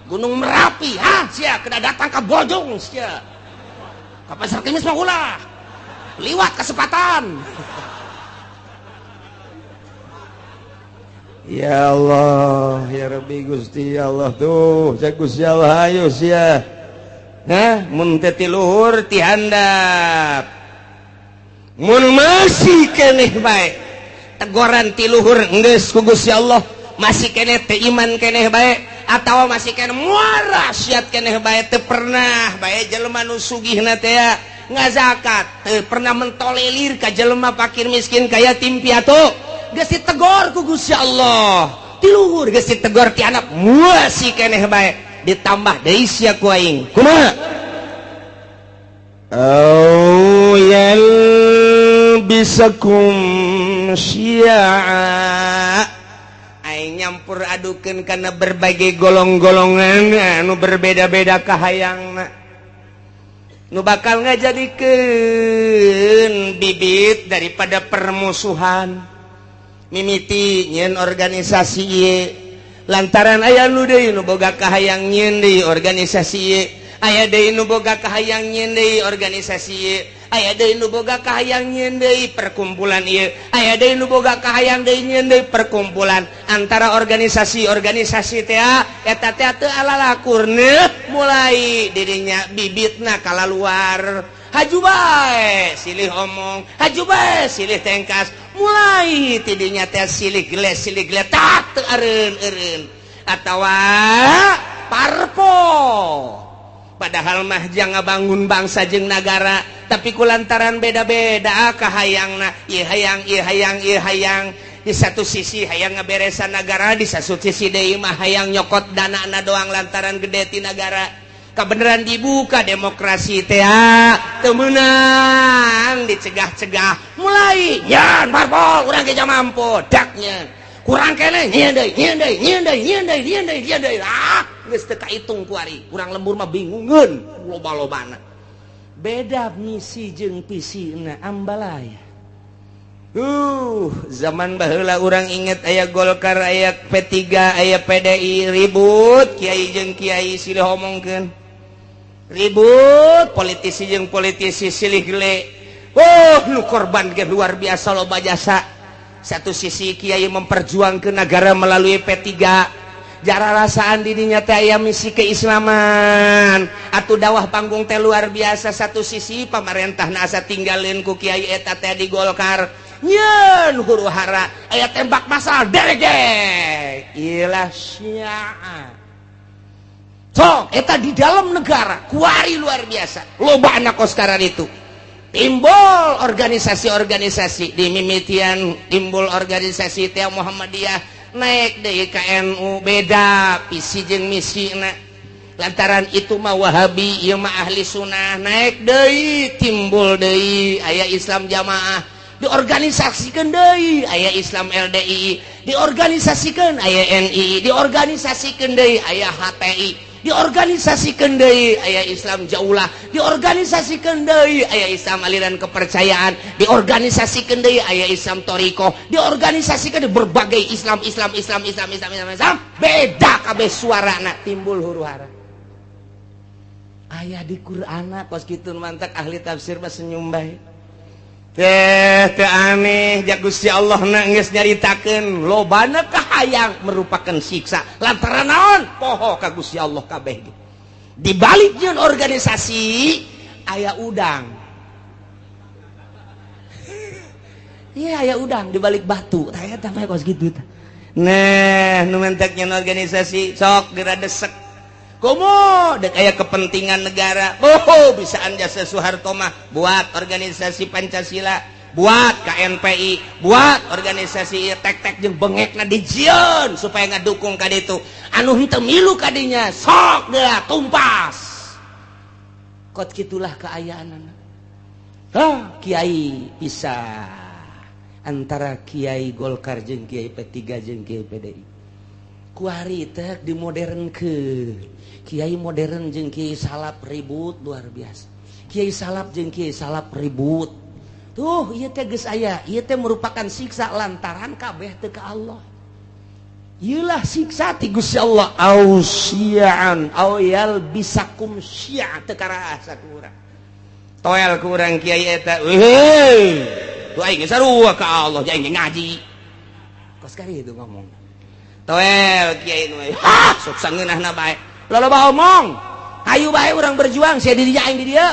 S1: Gunung Merapi, ha sia, kena datang ke Bojong sia. Ka Pasar Kemis mah ulah. Liwat kesempatan. Ya Allah, ya Rabbi Gusti ya Allah tuh, cek Gusti Allah ayo sia. Nah, mun teu ti luhur ti handap. Mun masih keneh bae tegoran ti luhur geus ku Gusti Allah, masih keneh teu iman keneh bae atawa masih keneh muara siat keneh bae, teu pernah bae jelema nu sugihna teh ngazakat, teu pernah mentolerir ka jelema fakir miskin ka yatim piatu, geus ditegor ku Gusti Allah ti luhur, geus ditegor ti handap, masih keneh bae, ditambah deui sia ku aing. Kumaha? Au yalbisakum syi'a, aing nyampur adukeun kana berbagai golong-golongan anu berbeda-beda kahayangna nu bakal ngajadikeun bibit daripada permusuhan. Mimiti nyeun organisasi ieu lantaran aya nu deui nu boga kahayang nyeun deui organisasi ieu, aya deui nu boga kahayang nyeun deui organisasi ieu, aya deui nu boga kahayang nyeun deui perkumpulan ieu, aya deui nu boga kahayang deui nyeun deui perkumpulan. Antara organisasi-organisasi teh eta teh teu alalakurna, mulai dirinya bibitna kalaluar, haju bae silih omong, haju bae silih tengkas, mulai tidinya teh silih geles silih geletak, teu eureun-eureun atawa parpol. Padahal mah jang ngabangun bangsa jeung nagara, tapi kulantaran beda-beda kahayangna, ieu hayang, ieu hayang, ieu hayang, di satu sisi hayang ngaberesan nagara, di satu sisi deui mah hayang nyokot dana na doang lantaran gede ti nagara. Kebenaran dibuka demokrasi teh teu meunang dicegah-cegah, mulai nyan parpol urang ge mampu daknya kurang keneh, nyieun deui, nyieun deui, nyieun deui, nyieun deui, nyieun deui, nyieun deui. Ah, geus teu kaitung kuari. Urang lembur mah bingungeun loba-lobana, beda misi jeung visina, ambalaya. Zaman baheula urang inget aya Golkar, aya P3, aya PDI, ribut kiai jeung kiai silih omongkeun, ribut politisi jeung politisi silih gele. Oh, nu korban ge luar biasa loba jasa. Satu sisi kiai memperjuangkan negara melalui P3, jara rasaan dirinya teh aya misi keislaman atau dakwah panggung teh luar biasa. Satu sisi pamarentah asa tinggalin ku kiai eta teh di Golkar, nyeun huru hara, aya tembak masal derege ilah syiah. Sok eta di dalam negara kuari luar biasa loba anak sekarang itu timbul organisasi-organisasi di mimitian, timbul organisasi teh Muhammadiyah, naik deui ka NU, beda visi jeung misi na lantaran itu mah Wahabi, ieu mah ahli sunnah. Naik deui, timbul deui aya Islam jamaah, diorganisasikan deui aya Islam LDI, diorganisasikan aya NI, diorganisasikan deui aya HTI, diorganisasikan deui aya Islam Jaulah, diorganisasikan deui aya Islam aliran kepercayaan, diorganisasikan deui aya Islam Toriko, diorganisasikan berbagai Islam, Islam, Islam, Islam, Islam, Islam, Islam, beda kabeh suarana, timbul huru hara. Aya di Qur'an kos kitu, mantak ahli tafsir mah senyum bae. Teh teh aneh ja Gusti Allah na geus nyaritakeun lobana kahayang merupakan siksa lantaran naon? Poho ka Gusti Allah kabeh. Di balik nyeun organisasi aya udang. Iya, aya udang di balik batu. Tah eta mah kos kitu tah. Nah, nu menteknya organisasi sok geura desek. Komo dek aya kepentingan negara. Oh, bisaan jasa Soeharto mah buat organisasi Pancasila, buat KNPI, buat organisasi tek-tek jeung bengekna dijieun supaya ngadukung ka ditu. Anu henteu milu ka dinya sok geura tumpas. Kot kitulah kaayaanana. Hah, kiai pisah antara Kiai Golkar jeung Kiai P3 jeung Kiai PDI. Kuari teh dimodernkeun. Kiai modern jeung Kiai salaf ribut luar biasa. Kiai salaf jeung Kiai salaf ribut. Tuh, ieu teh geus aya, ieu teh merupakan siksa lantaran kabeh teu ka Allah. Ieulah siksa ti Gusti Allah au syi'an au yalbisakum syi'a teu karasa ku urang. Toel ku urang kiai eta. Weuh. Tuh aing sarua ka Allah, aing ngaji. Kos kali itu ngomong. Toel kiai nu ha sok sangeunahna bae. Loba omong. Hayu bae urang berjuang sia di dinya aing di dieu.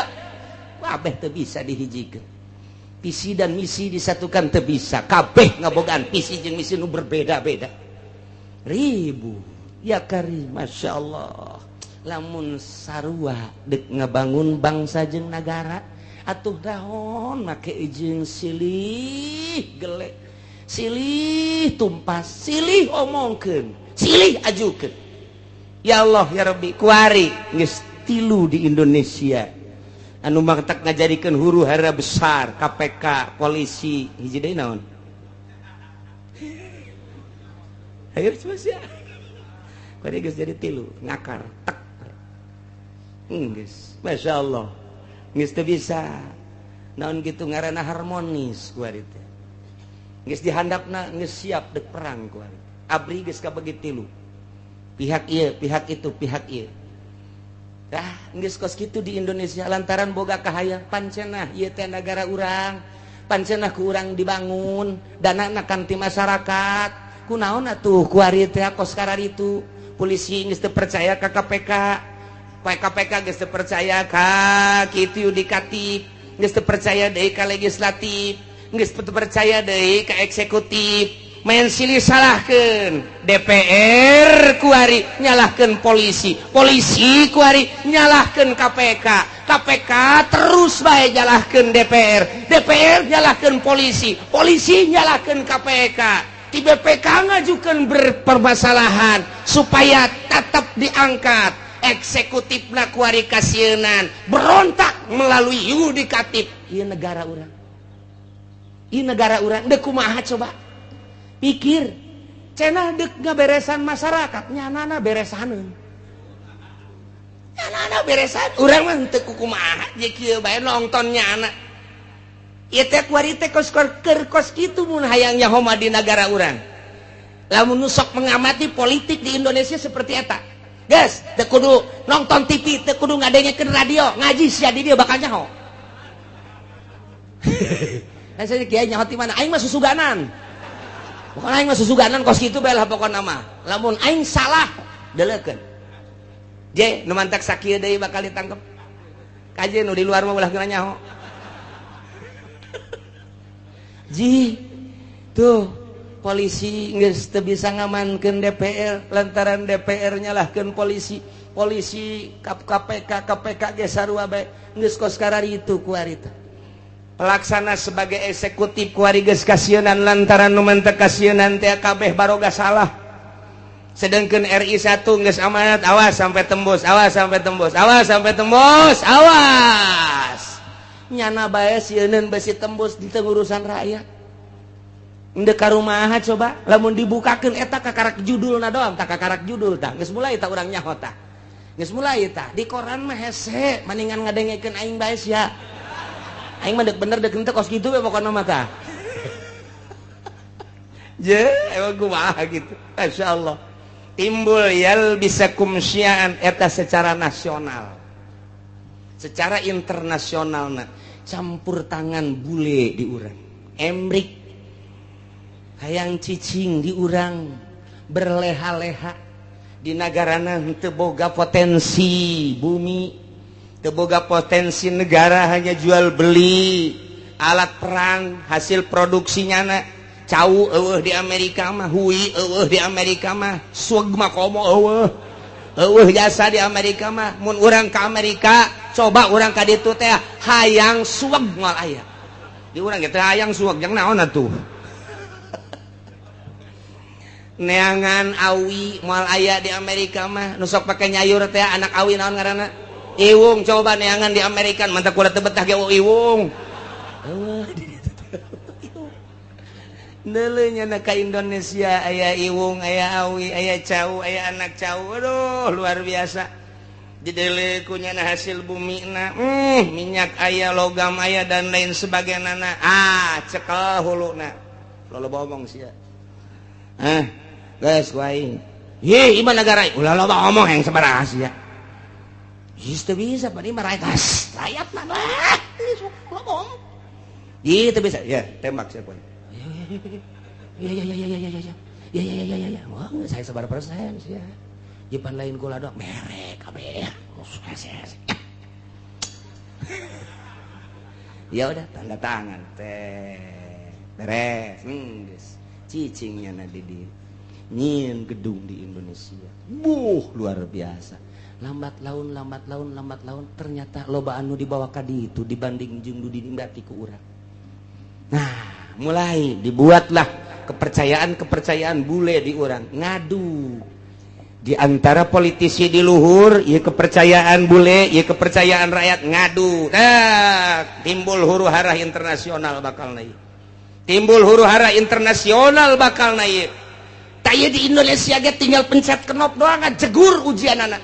S1: Kabeh teu bisa dihijikeun. Visi dan misi disatukan teu bisa. Kabeh ngabogaan visi jeung misi nu berbeda-beda. Ribu. Ya karim, Masya Allah. Lamun sarua dek ngabangun bangsa jeung nagara atuh dahon make jeung silih gelek, silih tumpas, silih omongkeun, silih ajukeun. Ya Allah ya Rabbi, kuari geus tilu di Indonesia anu matak ngajadikeun huru hara besar, KPK, polisi, hiji deui naon? Ayo sia. Kuari geus jadi tilu, ngakar tek. Geus, Masya Allah. Geus teu bisa. Naon kitu ngaranna harmonis kuari teh. Geus dihandapna geus siap dek perang kuari. Abri geus kabagi tilu. Pihak ieu, pihak itu, pihak ieu. Dah, geus kos kitu di Indonesia lantaran boga kahayang pancenah ieu teh nagara urang. Pancenah ku urang dibangun, danana kan ti masyarakat. Kunaon atuh kuari teh kos kararitu. Polisi geus teu percaya ka KPK. KPK geus teu percaya ka kitu yudikatif, geus teu percaya deui ka legislatif, geus teu percaya deui ka eksekutif. Main silih salahkeun DPR kuari nyalahkeun polisi, polisi kuari nyalahkeun KPK, KPK terus bae nyalahkeun DPR, DPR nyalahkeun polisi, polisi nyalahkeun KPK. Di BPK ngajukeun berpermasalahan supaya tetap diangkat. Eksekutifna kuari kasieunan berontak melalui yudikatif. Ieu negara urang, ieu negara urang deuk kumaha coba pikir. Cenah deuk ngaberesan masyarakat, nyanana beresaneun, nyanana beresan. Urang mah henteu kumaha je kieu bae nonton nyana. Ieu teh kuari teh kos keur kos kitu mun hayang nyaho mah di nagara urang. Lamun nu sok mengamati politik di Indonesia seperti eta. Guys, teu kudu nonton TV, teu kudu ngadengekeun radio, ngaji sia di dieu bakal nyaho. Nah, saya kiai nyaho ti mana? Aing mah susuganan. Pokona aing mah susuganan kos kitu bae lah pokona mah. Lamun aing salah, deleukeun. Je, nu mantak sakieu deui bakal ditangkep. Kaje nu di luar mah ulah geuna nyaho. Ji, tuh polisi geus teu bisa ngamankeun DPR lantaran DPR nyalahkeun polisi, polisi KPK, KPK ge sarua bae geus kos kararitu kuari teh. Pelaksana sebagai eksekutif kuari geus kasieunan lantaran nu mantep kasieunan teh kabeh baroga salah. Sedangkan RI 1 geus amanat, awas sampai tembus, awas sampai tembus, awas sampai tembus, awas. Nyana bae sieuneun besi tembus di urusan rakyat. Ndek ka rumaha coba lamun dibukakeun eta kakarak judulna doang, tah kakarak judul tah geus mulai tah urang nyaho tah. Geus mulai tah di koran mah hese maningan ngadengekeun aing bae sia. Aing mah deuk bener deuk henteu kos kitu we pokona mah tah. Je, emang kumaha gitu. Masyaallah. Timbul yalbisakum syi'an eta secara nasional. Secara internasionalna campur tangan bule di urang. Emrik hayang cicing di urang berleha-leha di nagarana teu boga potensi bumi, teu boga potensi negara, hanya jual beli alat perang hasil produksinya na. Cau eueuh di Amerika mah, hui eueuh di Amerika mah, sueg mah komo eueuh. Eueuh jasa di Amerika mah. Mun urang ka Amerika, coba urang ka ditu teh hayang sueg moal aya. Di urang ge teh hayang sueg jeung naon atuh. Neangan awi moal aya di Amerika mah. Nu sok pake nyayur teh anak awi naon ngaranna? Iwung. Coba neangan di Amerika, mantap kula teu betah ge iwung. Eueuh di ditu teh. Neuleuh nya ka Indonesia aya iwung, aya awi, aya cau, aya anak cau. Aduh, luar biasa. Dideuleu ku nyana hasil bumi na, minyak aya, logam aya, dan lain sebagainya. Ah, cekel huluna. Loba omong sia. Ah, geus ku aing. Ye, ieu negara ulah loba omong yang sabaraha sia. Geus teu bisa pan ieu mah rakyat. Rakyat mah lah. Loba omong. Ieu teu bisa. Ya, tembak sia ku aing. Ya ya ya ya ya ya ya ya ya ya ya ya. Wah, saya sabar persen sih ya. Jepan lain gula doang merek kabeh. Ya udah tanda tangan teh. Beres. Geus. Cicingnya na di dieu. Nyieun gedung di Indonesia. Buh, luar biasa. Lambat laun lambat laun lambat laun ternyata loba anu dibawa ka ditu dibanding jeung nu diningati ku urang. Nah, mulai dibuatlah kepercayaan-kepercayaan bule di urang ngadu di antara politisi di luhur, ya kepercayaan bule, ya kepercayaan rakyat ngadu. Nah, timbul huru hara internasional bakal naik. Timbul huru hara internasional bakal naik. Taya di Indonesia ge tinggal pencet knop doang jegur ujian anak.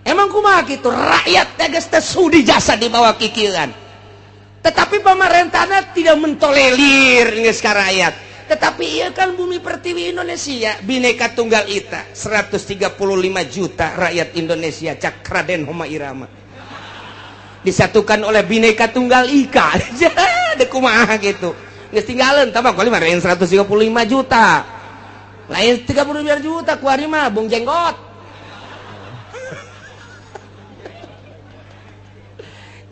S1: Emang kumaha gitu rakyat teh geus teu sudi jasa dibawa kikieuan. Tetapi pemerintahnya tidak mentolerir geus ka rakyat. Tetapi iya kan bumi pertiwi Indonesia Bhinneka Tunggal Ika 135 juta rakyat Indonesia cak Raden Rhoma Irama disatukan oleh Bhinneka Tunggal Ika. Dek kumaha gitu geus tinggalan tambah kali mah 135 juta lain 35 juta kuari mah Bung Jenggot.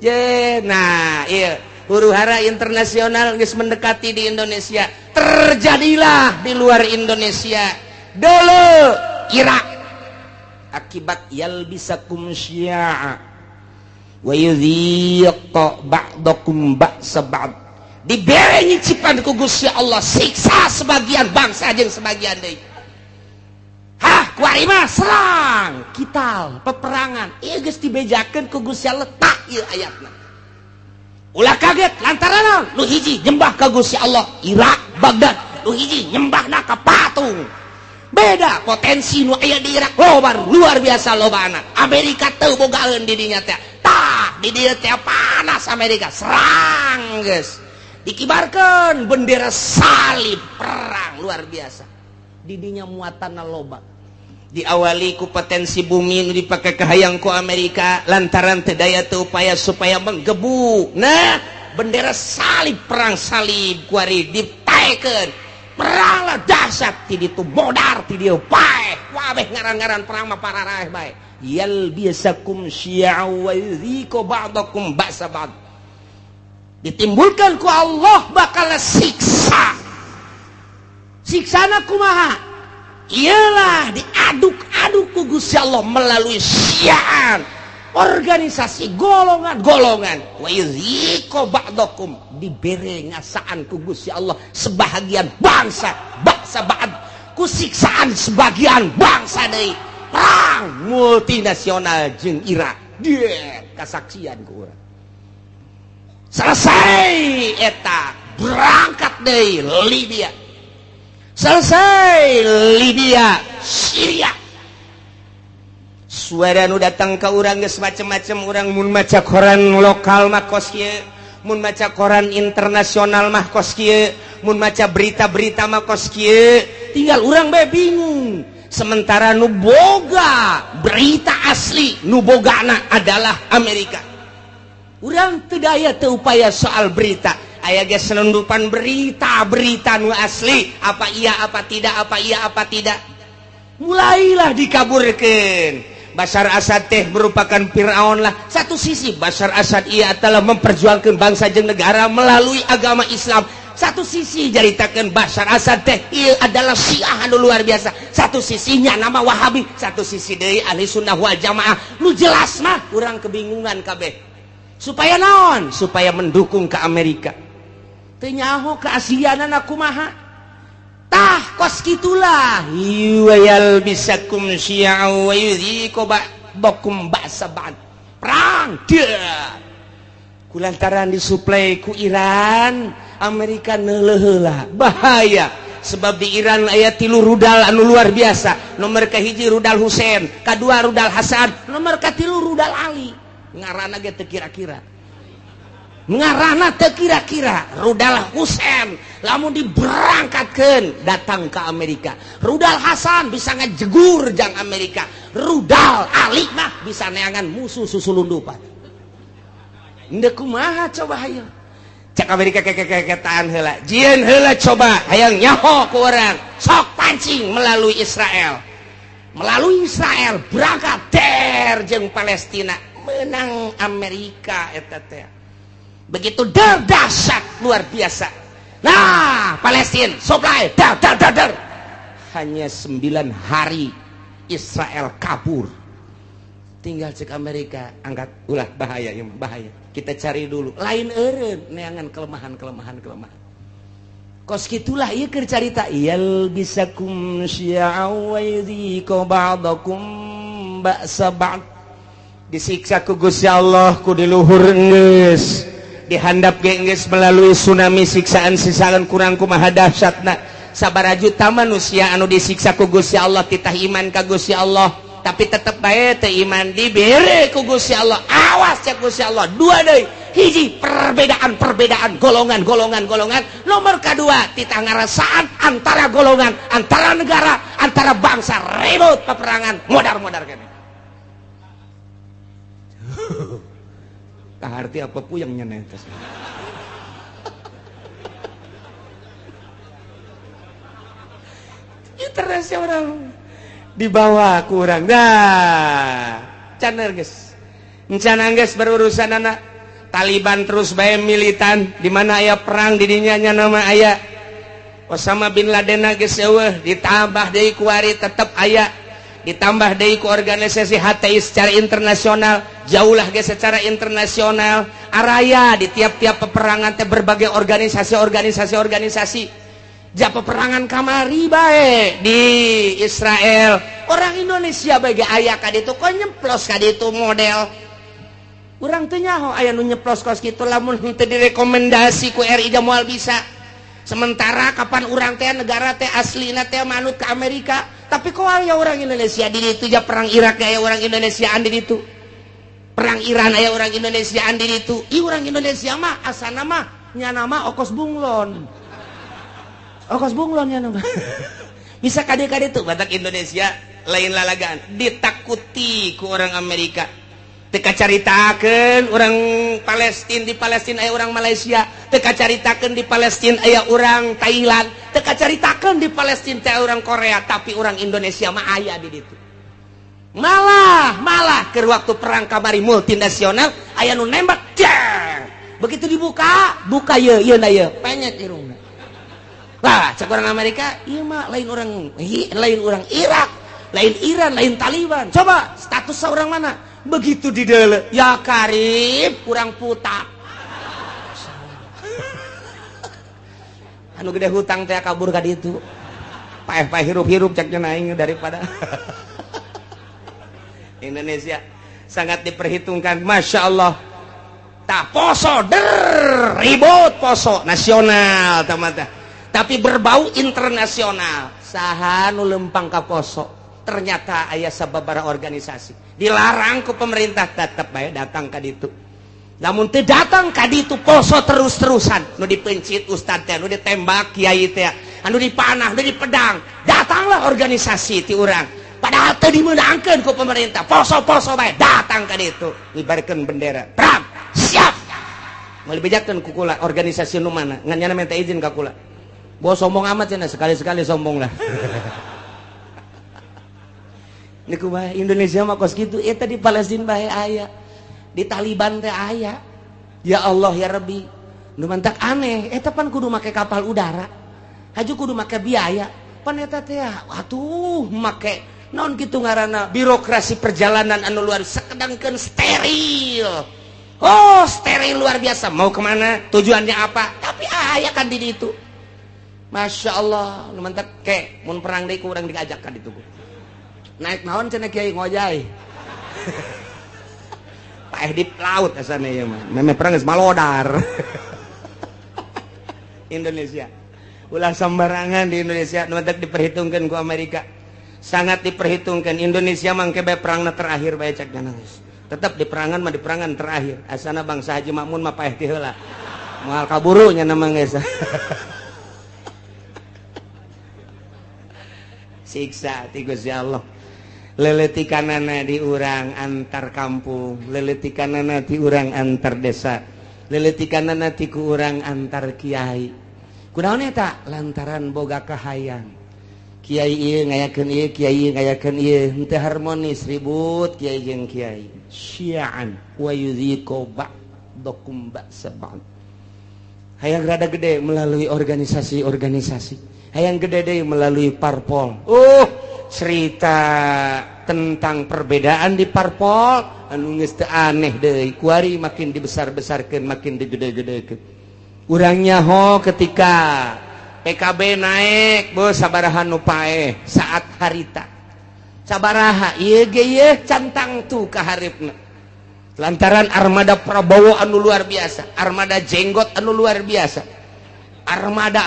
S1: Je, nah iya huru hara internasional geus mendekati di Indonesia. Terjadilah di luar Indonesia dulu Irak akibat yalbisakum syi'a wa yudhiq ba'dakum ba'sa ba'd, dibere nyicipan ku Gusti Allah siksa sebagian bangsa jeung sebagian deui. Hah, kuari mah serang kital peperangan ieu geus dibejakeun ku Gusti Allah tak ieu ayatna. Ulah kaget lantaran nu hiji nyembah ka Gusti Allah Irak Baghdad, nu hiji nyembahna ka patung. Beda potensi nu aya di Irak loba luar biasa lobana. Amerika teu bogaeun di dinya teh. Tah di dieu teh panas Amerika serang geus. Dikibarkeun bendera salib perang luar biasa. Di dinya muatanna loba. Diawali ku potensi bumi nu dipake kahayang ku Amerika lantaran teu daya teu upaya supaya menggebu. Nah, bendera salib perang salib kuari ditaekeun. Peranglah dahsyat ti ditu modar ti dieu paeh. Wabeh ngaran-ngaran perang mah pararaeh bae. Yalbisakum syi'a wa yudhiqu ba'dakum ba'sa ba'd. Ditimbulkan ku Allah bakal siksa. Siksana kumaha? Ialah diaduk-aduk ku Gusti Allah melalui syian organisasi golongan-golongan wa yudhiqu ba'dakum, dibere ngasaan ku Gusti Allah sebahagian bangsa bangsa ba'd ku siksaan sebagian bangsa deui perang multinasional jeung Irak. Dia kasaksian ku urang selesai eta berangkat deui Libya. Selesai Libya, Syria. Suara nu datang ke urang geus macem-macem. Urang mun maca koran lokal mah kos kieu, mun maca koran internasional mah kos kieu, mun maca berita-berita mah kos kieu, tinggal urang bae bingung. Sementara nu boga berita asli nu bogana adalah Amerika. Urang teu daya teu upaya soal berita. Aya ge selundupan berita-berita nu asli, apa iya apa tidak, apa iya apa tidak. Mulailah dikaburkeun. Bashar Assad teh merupakan Fir'aun lah. Satu sisi Bashar Assad ia telah memperjuangkan bangsa jeung negara melalui agama Islam. Satu sisi jaritakeun Bashar Asad teh ieu adalah Syiah anu luar biasa, satu sisinya nama Wahabi, satu sisi deui ahli sunnah wal jamaah. Nu jelas mah urang kebingungan kabeh. Supaya naon? Supaya mendukung ke Amerika. Teu nyaho keaslianana kumaha. Tah kos kitulah wayal bisakum syi'a wa yudhiku ba'dakum ba'sa ba'd. Perang dia kulantaran disuplai ku Iran, Amerika neuleuh heula bahaya sebab di Iran aya 3 rudal anu luar biasa. Nomor kahiji rudal Husain, kadua rudal Hasan, nomor katilu rudal Ali. Ngaranna ge teu kira-kira, ngaranna teu kira-kira. Rudal Husain lamun diberangkatkeun datang ke Amerika, rudal Hasan bisa ngajegur jang Amerika, rudal Ali mah bisa neangan musuh susulundupan. Ndek kumaha coba hayo cek Amerika kekekeketaan heula, jieun heula coba hayang nyaho ku urang, sok pancing melalui Israel, melalui Israel berangkat der jeung Palestina, menang Amerika eta teh. Begitu der dahsyat luar biasa. Nah, Palestina supply dar dar dar dar. Hanya 9 hari Israel kabur. Tinggal cek Amerika angkat ulah bahaya ya, bahaya. Kita cari dulu. Lain eureun neangan kelemahan-kelemahan kelemahan. Kos kitulah ieu keur carita yal bisakum syi'a wa yudhiku ba'dakum ba'sa ba'd. Disiksa ku Gusti Allah ku di luhur geus, dihandap ge geus melalui tsunami siksaan-siksaan kurang kumaha dahsyatna. Sabaraha juta manusia anu disiksa ku Gusti Allah titah iman ka Gusti Allah, tapi tetep bae teu iman dibere ku Gusti Allah. Awas cek Gusti Allah, dua deui, hiji perbedaan-perbedaan golongan-golongan golongan, nomor kedua titah ngarasaan antara golongan, antara negara, antara bangsa, ribut peperangan modar-modar kene. Kaharti apa puyeng nyenetes. Internasional dibawa kurang dah caner geus. Encana geus berurusan anak Taliban terus bae militan di mana aya perang di dinya nya nama aya Osama bin Laden geus eueuh, ditambah deui kuari tetep aya, ditambah deui ku organisasi HTI secara internasional, jauhlah ge secara internasional araya di tiap-tiap peperangan teh berbagai organisasi-organisasi organisasi. Ja peperangan kamari bae di Israel, orang Indonesia bae ge aya ka ditu, kok nyemplos ka ditu model. Urang teu nyaho aya nu nyeplos kos kitu lamun henteu direkomendasi ku RI ja moal bisa. Sementara kapan urang teh negara teh aslina teh manut ke Amerika, tapi kok aya orang Indonesia di ditu, ja perang Irak aya orang Indonesiaan di ditu, perang Iran aya orang Indonesiaan di ditu. Ih orang Indonesia mah asana mah nyana mah okos bunglon, okos bunglon nyana mah. Bisa kade-kade tuh batak Indonesia lain lalagaan ditakuti ku orang Amerika. Teka caritakeun orang Palestina di Palestina aya orang Malaysia, teka caritakeun di Palestina aya orang Thailand, teka caritakeun di Palestina teh orang Korea, tapi orang Indonesia mah aya di ditu. Malah malah keur waktu perang kamari multinasional aya nu nembak jeng. Begitu dibuka, buka ye ye na ye, penyet irungna. Lah, cek orang Amerika, ieu mah lain orang Irak, lain Iran, lain Taliban. Coba status orang mana? Begitu di dele, ya karib kurang putak. Anu gede hutang teh kabur ka ditu. Paeh-paeh hirup-hirup ceknya naing daripada Indonesia sangat diperhitungkan, masya Allah. Tak poso der ribut poso nasional teman-teman, tapi berbau internasional. Saha nu lempang ka poso? Ternyata aya sababaraha organisasi dilarang ku pemerintah tetep bae datang ka ditu. Lamun teu datang ka ditu poso terus-terusan, nu dipencit ustad teh, nu ditembak kiai teh, anu dipanah, nu dipedang, datanglah organisasi ti urang. Padahal teu dimeunangkeun ku pemerintah, poso-poso bae datang ka ditu, ngibarkeun bendera. Perang, siap. Moal dibejakeun ku kula organisasi nu mana, ngan nyana minta izin ka kula. Bos sombong amat cenah, sekali-sekali sombong lah. Niku bae Indonesia mah kos kitu, eta di Palestina bae aya, di Taliban teh aya. Ya Allah ya Rabbi, Nu mantak aneh, eta pan kudu make kapal udara. Haju kudu make biaya. Pan eta teh atuh make naon kitu ngaranna birokrasi perjalanan anu luar sakedangkeun steril. Oh, steril luar biasa. Mau kemana? Tujuannya apa? Tapi aya kan di ditu. Masya Allah, nu mantak ke mun perang deui ku urang diajak ka ditu. Naik naon cenah kiai ngojay. Paeh di laut asana ieu mah. Memeh perang geus malodar. Indonesia. Ulah sembarangan di Indonesia nu mantak diperhitungkeun ku Amerika. Sangat diperhitungkan. Indonesia mangke bae perangna terakhir bae cek geus. Tetap di perangan mah di perangan terakhir. Asana bangsa Haji Makmun mah paeh ti heula. Moal kaburu nya mah geus. Siksa ti Gusti Allah. Leletikanana di urang antar kampung, leletikanana di urang antar desa, leletikanana ti ku urang antar kiai. Kunaon eta? Lantaran boga kahayang. Kiai ieu ngayakeun ieu, kiai ieu ngayakeun ieu, henteu harmonis, ribut kiai jeung kiai. Syi'an wa yudhiqu ba'dakum ba'sa ba'd. Hayang rada gede melalui organisasi-organisasi. Hayang gede deh melalui parpol. Cerita tentang perbedaan di parpol anu geus teu aneh deui. Kuari makin dibesar-besarkeun, makin digede-gedekeun. Urang nyaho ketika PKB naik, bos sabaraha nu paeh saat harita. Sabaraha ieu ge ieu cantang tu ka haripna. Lantaran armada Prabowo anu luar biasa, armada jenggot anu luar biasa. Armada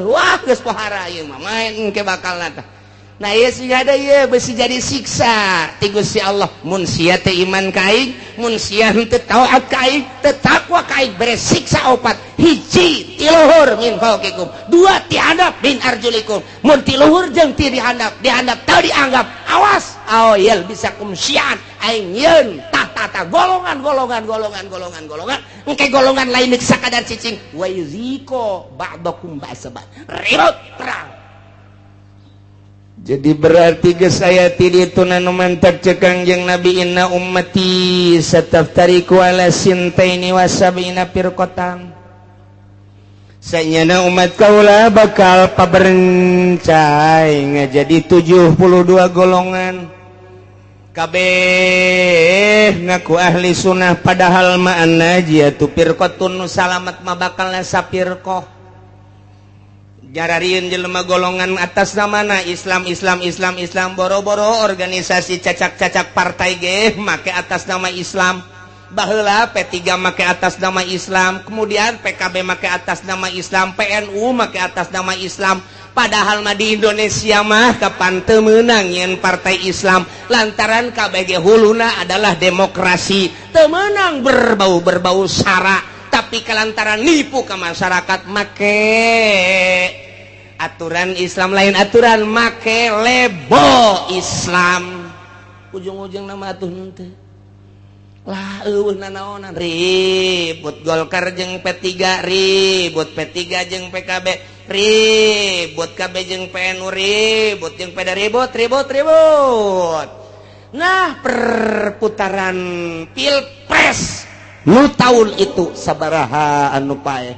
S1: wah geus pohara ieu mah main engke bakalna tah. Nah ieu sih ada ieu besi jadi siksa ti Gusti Allah. Mun sia teu iman ka aing, mun sia henteu taat ka aing, teu takwa ka aing, bere siksa opat. Hiji ti luhur min fauqikum, dua ti handap min arjulikum. Mun ti luhur jeung ti dihandap, dihandap teu dianggap, awas aoyel bisa kum syian aing yeun tah golongan golongan golongan golongan golongan engke golongan lain deuk sakadar cicing wa yuziko ba'dakum ba'sa ba'd. Ribut perang. Jadi berarti geus aya ti ditu nu mantak ceuk Kangjeng Nabi inna ummati sataftariqu ala sintaini wa sab'ina firqatan. Sanyana umat kaula bakal paberencai ngajadi 72 golongan. Kabeh ngaku ahli sunnah padahal ma'ana jia tu firqatun nu salamat mah bakal sapirqah. Jararieun jelema golongan atas namana Islam Islam Islam Islam boro-boro organisasi cacak-cacak partai ge make atas nama Islam. Baheula P3 make atas nama Islam, kemudian PKB make atas nama Islam, PNU make atas nama Islam. Padahal mah di Indonesia mah kapan teu meunang nyeun partai Islam lantaran KBG huluna adalah demokrasi. Teu meunang berbau-berbau sara, tapi kelantaran nipu ke masyarakat make aturan Islam lain aturan make lebo Islam. Ujung-ujung nama atuh henteu lah eueuh nanaonan ribut Golkar jeung P3, ribut P3 jeung PKB, ribut KB jeung PNU, ribut jeung PD, ribut ribut ribut. Nah perputaran Pilpres nu tahun itu sabaraha anu paeh,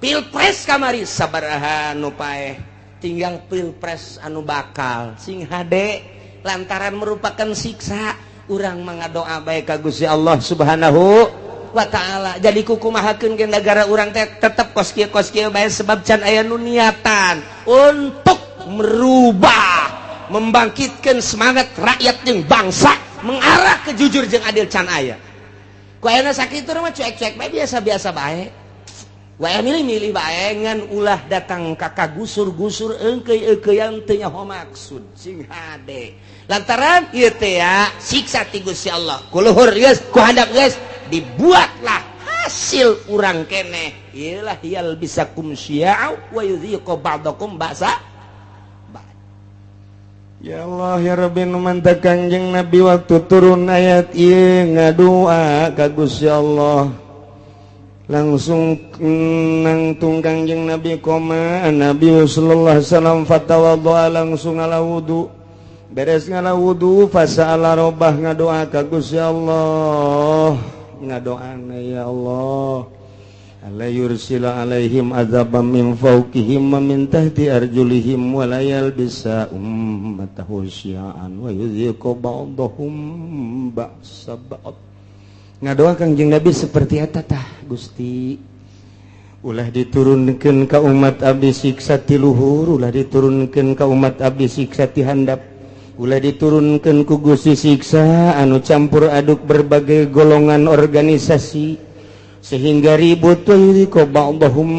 S1: Pilpres kamari sabaraha anu paeh, tinggal Pilpres anu bakal sing hade lantaran merupakan siksa. Urang mangadoa bae ka Gusti Allah Subhanahu wa taala. Jadi kukumahakeun ge negara urang teh tetep kos kieu bae sebab can aya nu niatan untuk merubah, membangkitkan semangat rakyat jeung bangsa mengarah ke jujur jeung adil can aya. Ku ayeuna sakitu mah cuek-cuek bae biasa-biasa bae. Wae milih-milih bae ngan ulah datang ka kagusur-gusur eungkeuy-eungkeuyan teu nyaho maksud sing hade. Lantaran ieu teh ya siksa ti Gusti Allah. Ku luhur geus, ku handap geus dibuatlah hasil urang keneh. Ieu lah yal bisakum syi'a wa yudhiqu ba'dakum ba'sa. Ya Allah ya Rabbi nu mantak Kangjeng Nabi waktu turun ayat ieu ngadua ka Gusti Allah. Langsung nangtung Kangjeng Nabi koma Nabi sallallahu alaihi wasallam fatawaddoa langsung ngala wudu. Beres ngala wudu fasala robah ngadoa ka Gusti Allah. Ngadoana ya Allah.
S2: Alla yursila alaihim adzaban min fawqihim wa min tahti arjulihim wa la yalbisa ummatahu syi'an wa yudhiqu ba'dahum ba'sa ba'd. Ngadoa Kangjeng Nabi seperti eta tah, Gusti, ulah diturunkeun ka umat abdi siksa ti luhur, ulah diturunkeun ka umat abdi siksa ti handap, ulah diturunkeun ku Gusti siksa anu campur aduk berbagai golongan organisasi sehingga ribut. Ba'dahum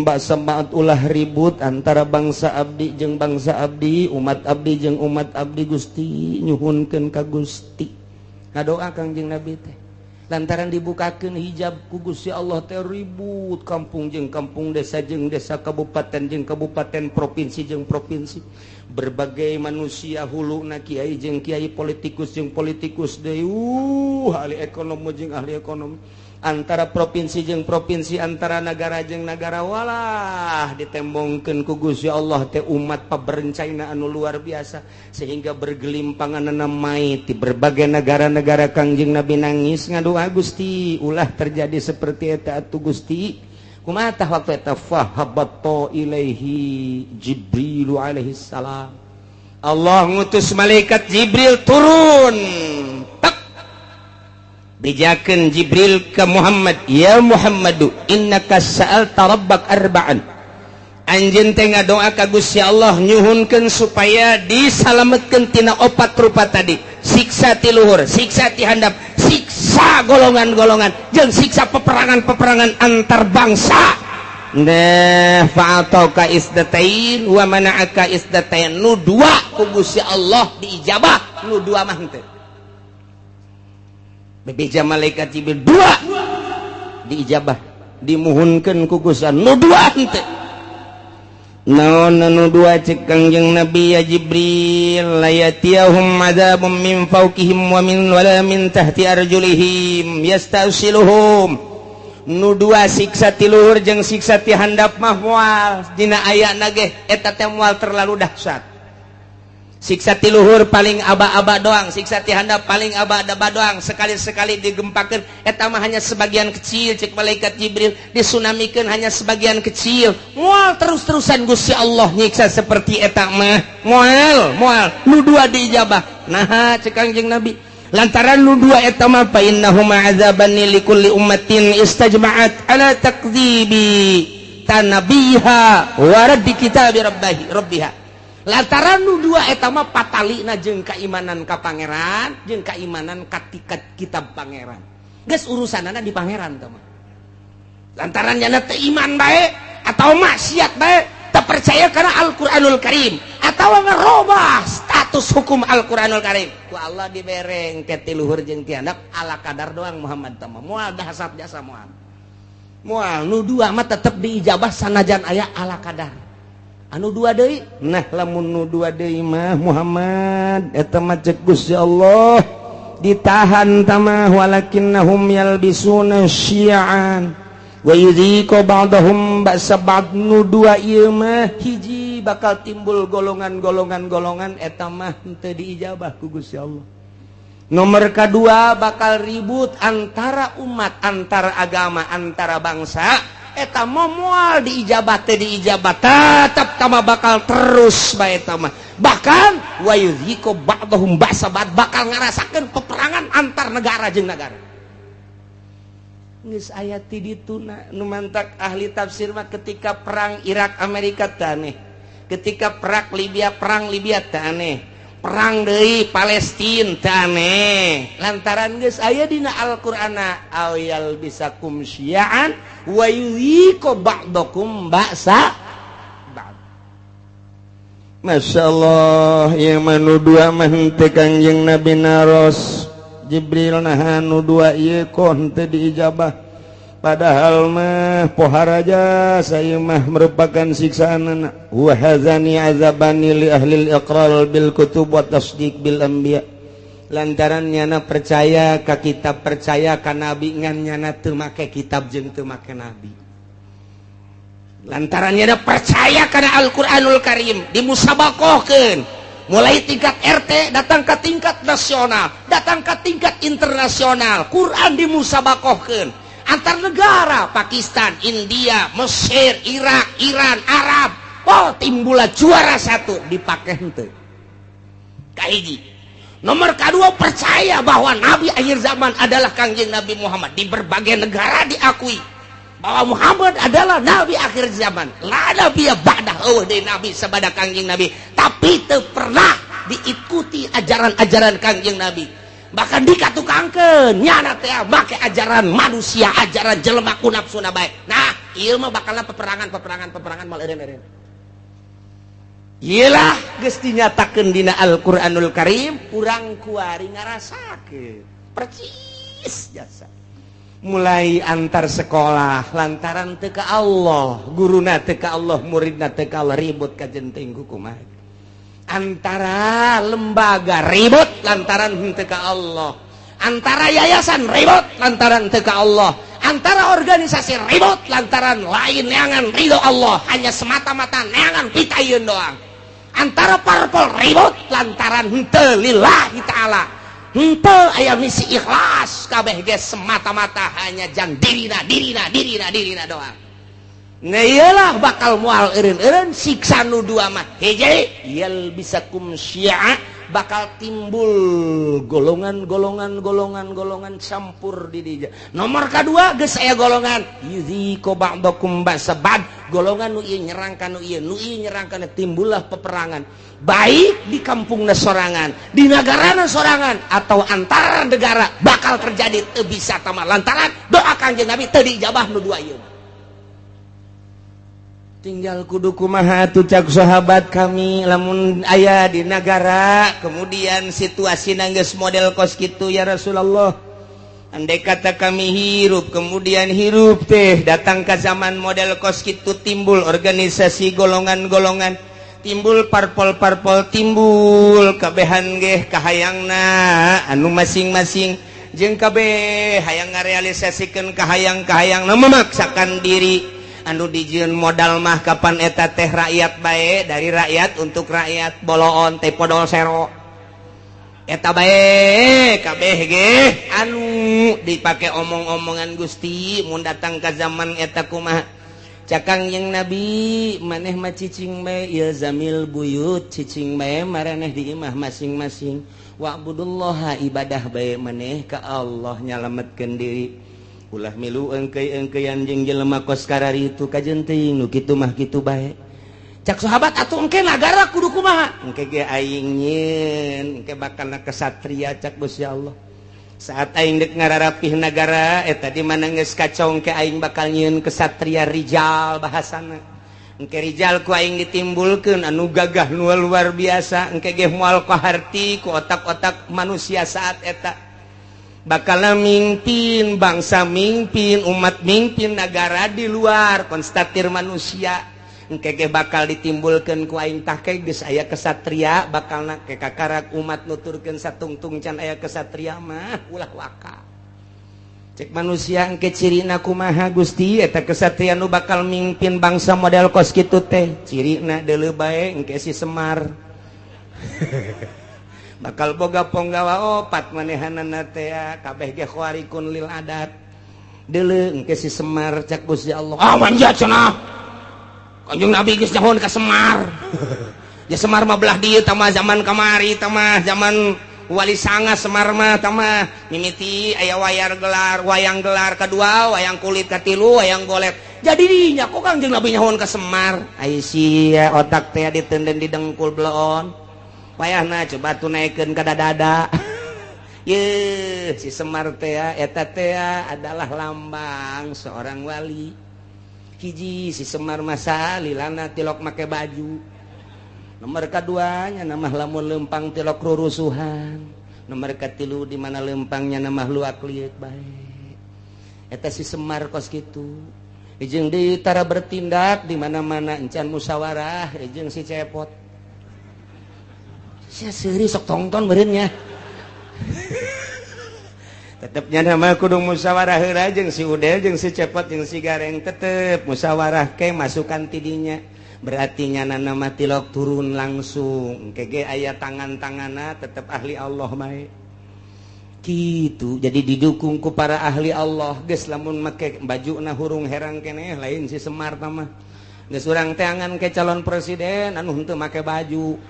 S2: ba'sa ba'd, ulah ribut antara bangsa abdi jeung bangsa abdi, umat abdi jeung umat abdi. Gusti, nyuhunkeun ka Gusti, ngadoa Kangjeng Nabi teh. Lantaran dibukakeun hijab ku Gusti Allah teh, ribut kampung jeung kampung, desa jeung desa, kabupaten jeung kabupaten, provinsi jeung provinsi, berbagai manusia hulu na kiai jeung kiai, politikus jeung politikus deui, ahli ekonomi jeung ahli ekonomi, antara provinsi jeung provinsi, antara negara jeung negara. Walah, ditembongkeun ku Gusti Allah teh umat paberencana anu luar biasa sehingga bergelimpangan mayit di berbagai negara-negara. Kangjeng Nabi nangis, ngadoa, "Gusti, ulah terjadi seperti eta atuh, Gusti." Kumaha tah waktu eta? Fahabatta ilaihi Jibril alaihi salam.
S1: Allah ngutus malaikat Jibril turun. Bejakeun Jibril ke Muhammad, "Ya Muhammadu, innaka sa'alta rabbak arba'an." Anjeun teh ngadoa ka Gusti Allah, nyuhunkeun supaya disalametkeun tina opat rupa tadi, siksa ti luhur, siksa ti handap, siksa golongan-golongan, jeung siksa peperangan-peperangan antar bangsa. Nah, fa'ataka isdatain wa mana'aka isdatain. Nu dua ku Gusti Allah diijabah, nu dua mah henteu. Bebeja malaikat Jibril, dua diijabah, dimuhunkeun ku Gusti, nu dua henteu. Naon anu dua? Cek Kangjeng Nabi, "Ya Jibril, la yatiyahum adzabun min fawqihim wa min wala min tahti arjulihim yastasiluhum." Nu dua, siksa ti luhur jeung siksa ti handap mah moal dina ayana ge eta teh moal terlalu dahsyat. Siksa ti luhur paling aba-aba doang, siksa ti handap paling aba-aba doang, sekali-sekali digempakeun eta mah hanya sebagian kecil. Cek malaikat Jibril, disunamikeun hanya sebagian kecil, moal terus-terusan Gusti Allah nyiksa seperti eta mah, moal moal. Nu dua diijabah. Nah, cek Kangjeng Nabi, lantaran nu dua eta mah fa innahuma azabani likulli ummatin istajma'at ala takdzibi tanabiha wa raddi kitabi rabbihi rabbiha. Lantaran nu dua eta mah patalina jeung keimanan ka pangeran jeung keimanan ka kitab pangeran, geus urusanana di pangeran teh mah. Lantaran nyana teu iman bae atau maksiat bae, tak percaya karena Al-Qur'anul Karim atau ngerubah status hukum Al-Qur'anul Karim, ku Allah dibereng ke ti luhur jeung ti handap ala kadar doang. Muhammad teh mah moal dahsyat jasa, moal moal. Nu dua mah tetep diijabah sanajan aya ala kadar. Anu dua deui,
S2: nah, lamun nu dua deui mah, Muhammad, eta mah cek Gusti Allah ditahan tamah, walakinnahum yalbisuna syi'an wa yudhiqu ba'dahum ba'sa ba'd. Nu dua ieu mah, hiji, bakal timbul golongan-golongan golongan, eta mah henteu diijabah ku Gusti Allah.
S1: Nomor kedua, bakal ribut antara umat, antara agama, antara bangsa, eta moal diijabah teh, diijabah tetap tama, bakal terus bae eta mah. Bahkan wa yudhiqu ba'dahum ba'sa ba'd, bakal ngarasakeun peperangan antar negara jeung negara. Geus aya ti dituna. Nu mantak ahli tafsir mah, ketika perang Irak Amerika teh aneh, ketika perang Libya teh aneh, perang deui Palestina teh aneh, lantaran geus aya dina Al-Qur'ana aw yalbisakum syi'an wa yudhiqu ba'dakum ba'sa ba'd.
S2: Masya Allah, yang manu dua mah henteu. Kangjeng Nabi naros, "Jibril, nah, nu dua ieu kok henteu diijabah? Padahal mah pohara jasa mah merupakan siksaan." Wa hadzani azabani li ahli iqrar bil kutub wa tasdiq bil anbiya.
S1: Lantaran nyana percaya ka kitab, percaya ka nabi, ngan nyana teu make kitab jeung teu make nabi. Lantaran nyana percaya kana Al-Qur'anul Karim, dimusabakohkeun mulai tingkat RT, datang ke tingkat nasional, datang ke tingkat internasional, Quran dimusabakohkeun. Antar negara Pakistan, India, Mesir, Irak, Iran, Arab. Oh, timbullah juara satu dipakai henteu. Kahiji. Nomor kedua, percaya bahwa nabi akhir zaman adalah Kangjeng Nabi Muhammad. Di berbagai negara diakui bahwa Muhammad adalah nabi akhir zaman. La nabi ba'dah, eueuh deui nabi sabada Kangjeng Nabi. Tapi teu pernah diikuti ajaran-ajaran Kangjeng Nabi. Bahkan dikatukangkeun nyana teh make ajaran manusia, ajaran jelema ku nafsuna bae. Nah, ieu mah bakalna peperangan, peperangan, peperangan mal eureun-eureun. Iyalah geus dinyatakeun dina Al-Qur'anul Karim, urang kuari ngarasakeun percis jasa. Mulai antar sekolah lantaran teu ka Allah, guruna teu ka Allah, muridna teu ka Allah, ribut ka jenting kumaha. Antara lembaga ribut lantaran henteu ka Allah, antara yayasan ribut lantaran teu ka Allah, antara organisasi ribut lantaran lain neangan ridho Allah, hanya semata-mata neangan pitayun doang. Antara parpol ribut lantaran henteu lillahi ta'ala, henteu aya misi ikhlas, kabeh ge semata-mata hanya jang dirina, dirina, dirina, dirina doang. Nah, iyalah bakal mual eureun-eureun siksa nu dua mah. Hiji, yalbisakum syi'a, bakal timbul golongan-golongan golongan golongan campur di dinya. Nomor kedua geus aya golongan yudziqu ba'dakum ba'sa ba'd, golongan nu ieu nyerang ka nu ieu, nu ieu nyerang ka nu, timbullah peperangan baik di kampungna sorangan, di negarana sorangan, atau antar negara bakal terjadi teu bisa tama lantaran doa Kangjeng Nabi teu diijabah nu dua ieu. Tinggal kudu kumaha atuh cak sahabat kami lamun aya di negara kemudian situasi nangges model kos kitu ya Rasulullah. Andai kata kami hirup kemudian hirup teh datang ke zaman model kos kitu, timbul organisasi golongan-golongan, timbul parpol-parpol, timbul kabehan geh kahayangna anu masing-masing jeung kabeh hayang ngarealisasikeun kahayang-kahayang memaksakan diri anu dijieun modal mah kapan eta teh rakyat bae, dari rakyat untuk rakyat, boloon teh podol sero eta bae kabeh ge anu dipake omong-omongan. Gusti, mun datang ka zaman eta kumaha? Cak Kangjeng Nabi, maneh mah cicing bae, ilzamil buyut, cicing bae maraneh di imah masing-masing, wa'budullaha, ibadah bae maneh ka Allah, nyalametkeun diri, ulah milu engkei-engkeian jeung jelema kos kararitu kajen teuing nu kitu mah kitu bae. Cak sahabat, atuh engke nagara kudu kumaha? Engke ge aing nyieun, engke bakalna kesatria cak Gusti Allah. Saat aing dek ngararapih nagara eta di mana geus kacau, engke aing bakal nyieun kesatria rijal bahasana. Engke rijal ku aing ditimbulkeun anu gagah nu luar biasa, engke ge moal kaharti ku otak-otak manusia saat eta bakal mimpin bangsa, mimpin umat, mimpin negara di luar konstatir manusia. Engke ge bakal ditimbulkeun ku aing. Tah ke geus aya kesatria bakal na ke kakarak umat nuturkeun satungtung can aya kesatria mah ulah waka cek manusia. Engke cirina kumaha Gusti eta kesatria nu bakal mimpin bangsa model kos kitu teh? Cirina deuleu bae, engke si Semar bakal boga ponggawa opat, manehanana teh kabeh ge khawarikun lil adat. Deuleu engke si Semar cak Gusti Allah. Ah, manja cenah, Kanjeng Nabi geus nyahoan ka Semar. Ya Semar mah belah dieu tah zaman kamari tah mah, zaman Wali Sanga. Semar mah tah mah mimiti aya wayar gelar, wayang gelar kedua, wayang kulit katilu, wayang golet. Jadi dinya kok Kanjeng Nabi nyahoan ka Semar? Ai sia otak teh ditenden di dengkul bloon. Wayahna coba tuh naikkeun ka dada. Ye, si Semar teh eta teh adalah lambang seorang wali. Hiji, si Semar masa lilana tilok make baju. Nomor keduanya nama lamun lempang tilok rurusuhan. Nomor katilu, di mana lempangnya nama luak liuk bae. Eta si Semar kos kitu. Jeung deui tara bertindak di mana-mana encan musyawarah jeung si Cepot. Sia seuri sok tongton meureun nya. Tetepnya nama kudu musyawarah heula jeung si Udel, jeung si Cepot, jeung si Gareng, tetep musyawarah ke masukan tidinya. Berarti nyana nama tilok turun langsung kege aya tangan-tangana tetep ahli Allah bae. Gitu jadi didukung ku para ahli Allah geus lamun make bajuna hurung herang keneh lain si Semar mah. Geus urang teangan ke calon presiden anu henteu make baju.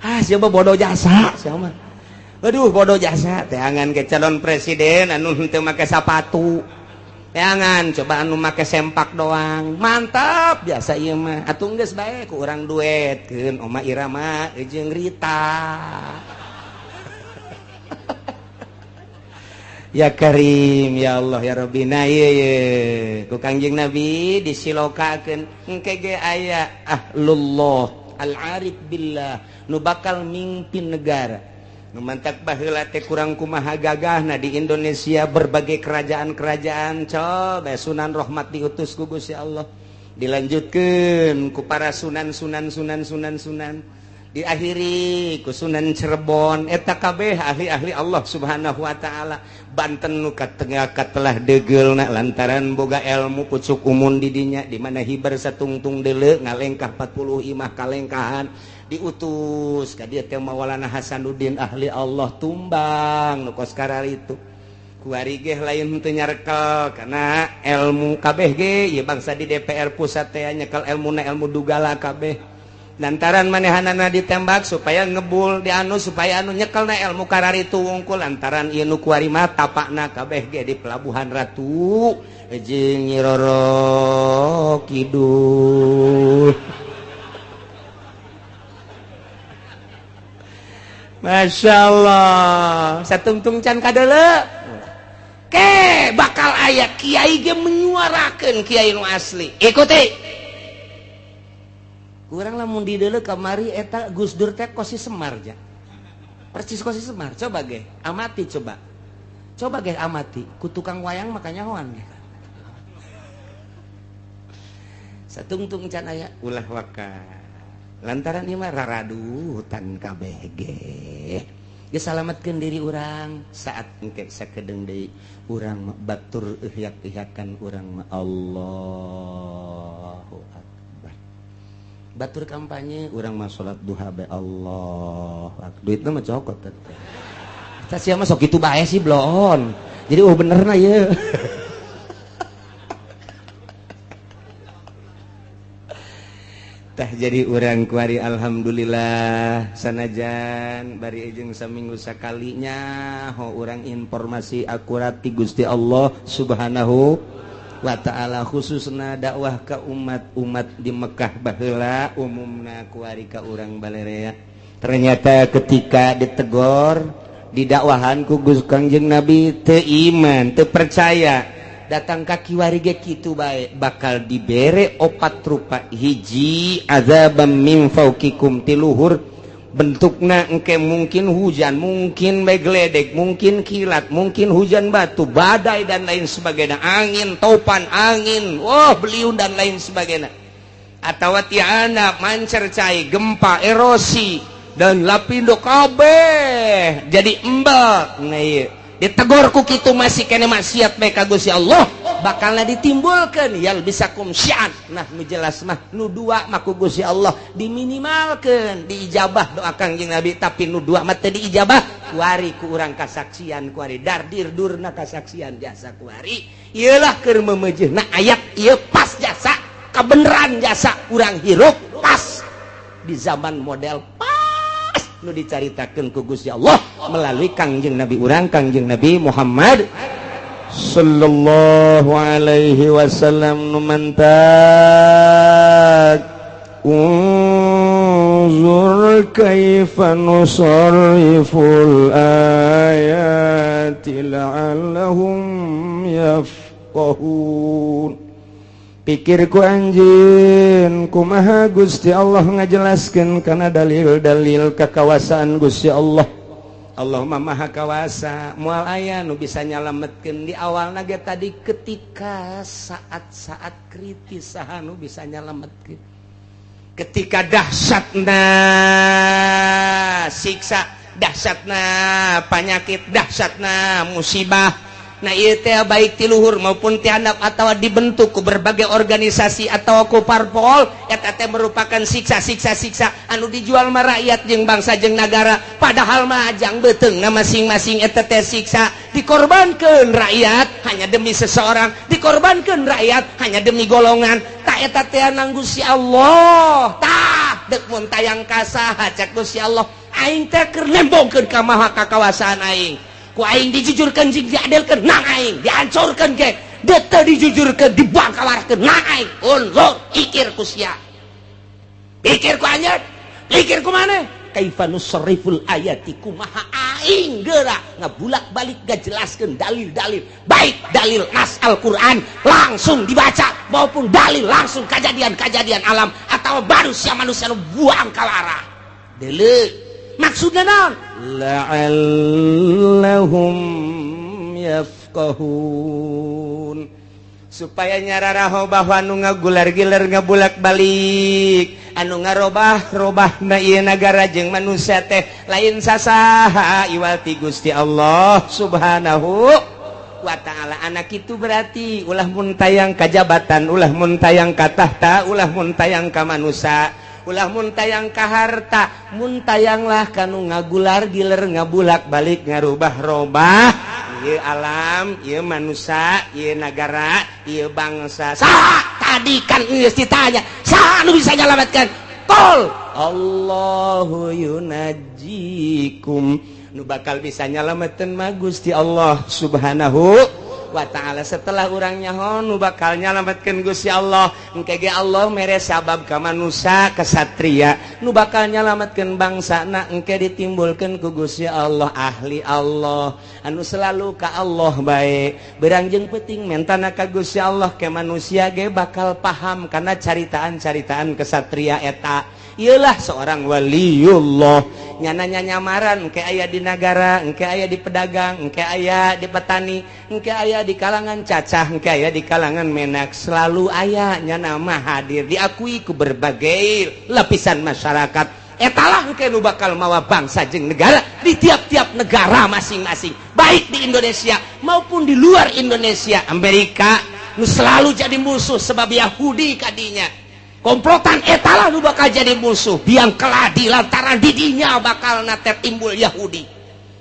S1: Ah siapa bodoh jasa siapa mah. Aduh bodoh jasa teangan ke calon presiden anu henteu make sapatu. Teangan coba anu make sempak doang. Mantap biasa ieu mah. Atuh geus bae ku urang duetkeun Oma Irama jeung Rita. Ya Karim ya Allah ya Rabbi. Nah ieu ye ku Kangjeng Nabi disilokakeun engke ge aya ahlullah al-arif billah nu bakal mimpin negara. Nu mantak baheula teh kurang kumaha gagahna di Indonesia berbagai kerajaan-kerajaan coba Sunan Rahmat diutus ku Gusti Allah dilanjutkeun ku para sunan sunan sunan sunan sunan diakhiri ku Sunan Cirebon eta kabeh ahli-ahli Allah Subhanahu wa taala. Banten nu katengah katelah deugeulna lantaran boga ilmu pucuk umun di dinya di mana hibar satungtung deuleu ngalengkah 40 imah kalengkahan diutus ka dieu teh Maulana Hasanuddin ahli Allah tumbang nu kos kararitu kuari ge lain teu nyarekel kana ilmu kabeh ge ieu bangsa di DPR pusat teh nyekel ilmuna ilmu dugala kabeh lantaran manehanana ditembak supaya ngebul di anu supaya anu nyekelna ilmu kararitu wungkul lantaran ieu nu kuari mah tapakna kabeh ge di Pelabuhan Ratu jeung Nyi Roro Kidul. Masya Allah satungtung can kadeuleu ke bakal aya kiai ge menyuarakeun kiai nu asli ikuti. Kurang lamun di deuleu kamari eta Gus Dur teh kosi Semar ja. Persis kosi Semar. Coba ge, amati coba. Coba ge amati, ku tukang wayang makanya hoan ge. Satungtung can aya ulah waka. Lantaran ieu mah raradutan kabeh ge. Ge salametkeun diri urang saat engke sakedeung deui urang batur ihyak-ihyakan urang mah Allahu Akbar. Batur kampanye urang mah salat duha bae Allah. Duitna mah cokot teh. Eta sia mah sok kitu bae sih bloon. Jadi oh benerna ieu. Tah jadi urang kuari alhamdulillah sanajan bari jeung saminggu sakalinya ho urang informasi akurat ti Gusti Allah Subhanahu wa ta'ala khususna dakwah ka umat-umat di Mekah baheula umumna kuari ka urang balerea. Ternyata ketika ditegor didakwahan ku Gusti Kangjeng Nabi teu iman teu percaya datang ka kiwari ge kitu bae bakal dibere opat rupa hiji azabam min fauqikum tiluhur bentukna engke mungkin hujan mungkin megledek mungkin kilat mungkin hujan batu badai dan lain sebagainya angin topan angin wah beliung dan lain sebagainya atawa tiana mancer cai gempa erosi dan lapindo kabeh jadi embek. Nah ieu ditegor ku kitu masih kene maksiat bae ka Gusti Allah bakalna ditimbulkeun yal bisakum syi'an. Nah nu jelas mah nu dua mah ku Gusti Allah diminimalkeun diijabah doa Kangjeng Nabi tapi nu dua mah teu diijabah kuari ku urang kasaksian kuari dardir durna kasaksian jasa kuari ieulah keur memejeuna ayat ieu pas jasa kabeneran jasa urang hirup pas di zaman model pas nu dicaritakeun ku Gusti Allah melalui Kangjeng Nabi urang Kangjeng Nabi Muhammad
S2: sallallahu alaihi wasallam. Nu mantak unzur kaifa nusarriful ayati la'allahum yafqahun. Pikirku anjeun kumaha Gusti Allah ngajelaskeun kana dalil-dalil kakawasaan Gusti Allah.
S1: Allahumma maha kawasa moal aya nu bisa nyalametkeun di awalna ge tadi ketika saat-saat kritis saha nu bisa nyalametkeun ketika dahsyatna siksa dahsyatna panyakit dahsyatna musibah Nah, ieu teh baik ti luhur maupun ti handap atau dibentuk ku berbagai organisasi atau ku parpol, eta teh merupakan siksa-siksa siksa anu dijual mah rakyat jeung bangsa jeung nagara, padahal mah ajang beuteungna masing-masing. Eta teh siksa, dikorbankan rakyat hanya demi seseorang, dikorbankan rakyat hanya demi golongan. Tak, eta teh nang Gusti Allah. Tah, dek mun tayang ka saha? Cek Gusti Allah, aing teh keur nembongkeun ka maha kakawasaan aing. Ku aing dijujurkeun jeung diadilkeun nang aing, dihancurkeun ge teu dijujurkeun, dibuang kawarkeun nang aing. Unzur, pikir ku sia, pikir ku anjeun, pikir ku maneh. Kaifa nusarriful ayati, kumaha aing geura ngabulak-balik ngajelaskeun dalil-dalil, baik dalil nas Al-Qur'an langsung dibaca maupun dalil langsung kejadian-kejadian alam atau manusia-manusia nu buang kawarah. Deuleu, maksudnya naon?
S2: La'allahum yafqahun,
S1: supaya nyararaho bahwa nu ngagular-giler, ngabulak balik, anu ngarobah-robah na ieu nagara jeung manusia teh lain sasaha iwal ti Gusti Allah Subhanahu wa Ta'ala. Anak itu berarti ulah muntayang ka jabatan, ulah muntayang ka tahta, ulah muntayang ka manusia, ulah muntayang ka harta, muntayanglah kanu ngagular giler, ngabulak balik, ngarubah-robah ieu alam, ieu manusia, ieu nagara, ieu bangsa. Saha tadi kan geus ditanya, saha nu bisa nyalametkeun? Qul Allahu yunajjikum. Nu bakal bisa nyalametkeun mah Gusti Allah Subhanahu wa Ta'ala. Setelah urang nyaho nu bakal nyalametkeun Gusti Allah, engke ge Allah mere sabab ka manusia kesatria nu bakal nyalametkeun bangsa. Na engke ditimbulkeun ku Gusti Allah ahli Allah anu selalu ka Allah bae, berang jeung penting mentana ka Gusti Allah, ke manusia ge bakal paham karena caritaan-caritaan kesatria eta. Iyalah, seorang waliullah nyananya nyamaran, engke aya di nagara, engke aya di pedagang, engke aya di petani, engke aya di kalangan cacah, engke aya di kalangan menak, selalu aya nyana mah hadir, diakui ku berbagai lapisan masyarakat. Etalah engke nu bakal mawa bangsa jeung negara di tiap-tiap negara masing-masing, baik di Indonesia maupun di luar Indonesia. Amerika nu selalu jadi musuh sebab Yahudi kadinya komplotan, etalah nu bakal jadi musuh biang keladi lantaran didinya bakal nate timbul Yahudi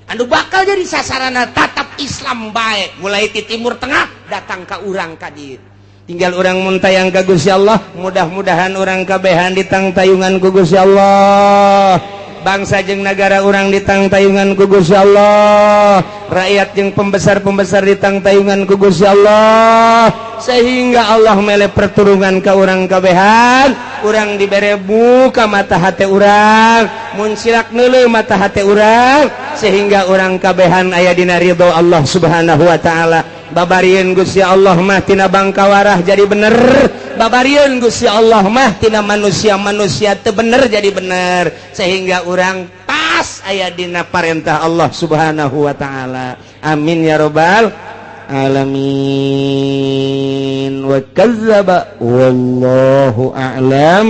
S1: anu bakal jadi sasarana tatap Islam baik, mulai di Timur Tengah datang ke urang kadir. Tinggal urang muntayang ka Gusti Allah. Mudah-mudahan urang kabehan ditangtayungan ku Gusti Allah, bangsa jeung negara urang ditangtayungan ku Gusti Allah, rakyat jeung pembesar-pembesar ditangtayungan ku Gusti Allah, sehingga Allah mele perturungan ke urang kabehan. Urang dibere buka mata hati urang, muncilak neuleuh mata hati urang, sehingga urang kabehan aya dina ridho Allah Subhanahu wa Ta'ala. Babarieun Gusti Allah mah tina bangkawarah jadi bener, babarieun Gusti Allah mah tina manusia-manusia teu bener jadi bener, sehingga urang pas aya dina parentah Allah Subhanahu wa Ta'ala. Amin ya robbal alamin. Wa kadzdzaba, wallahu a'lam.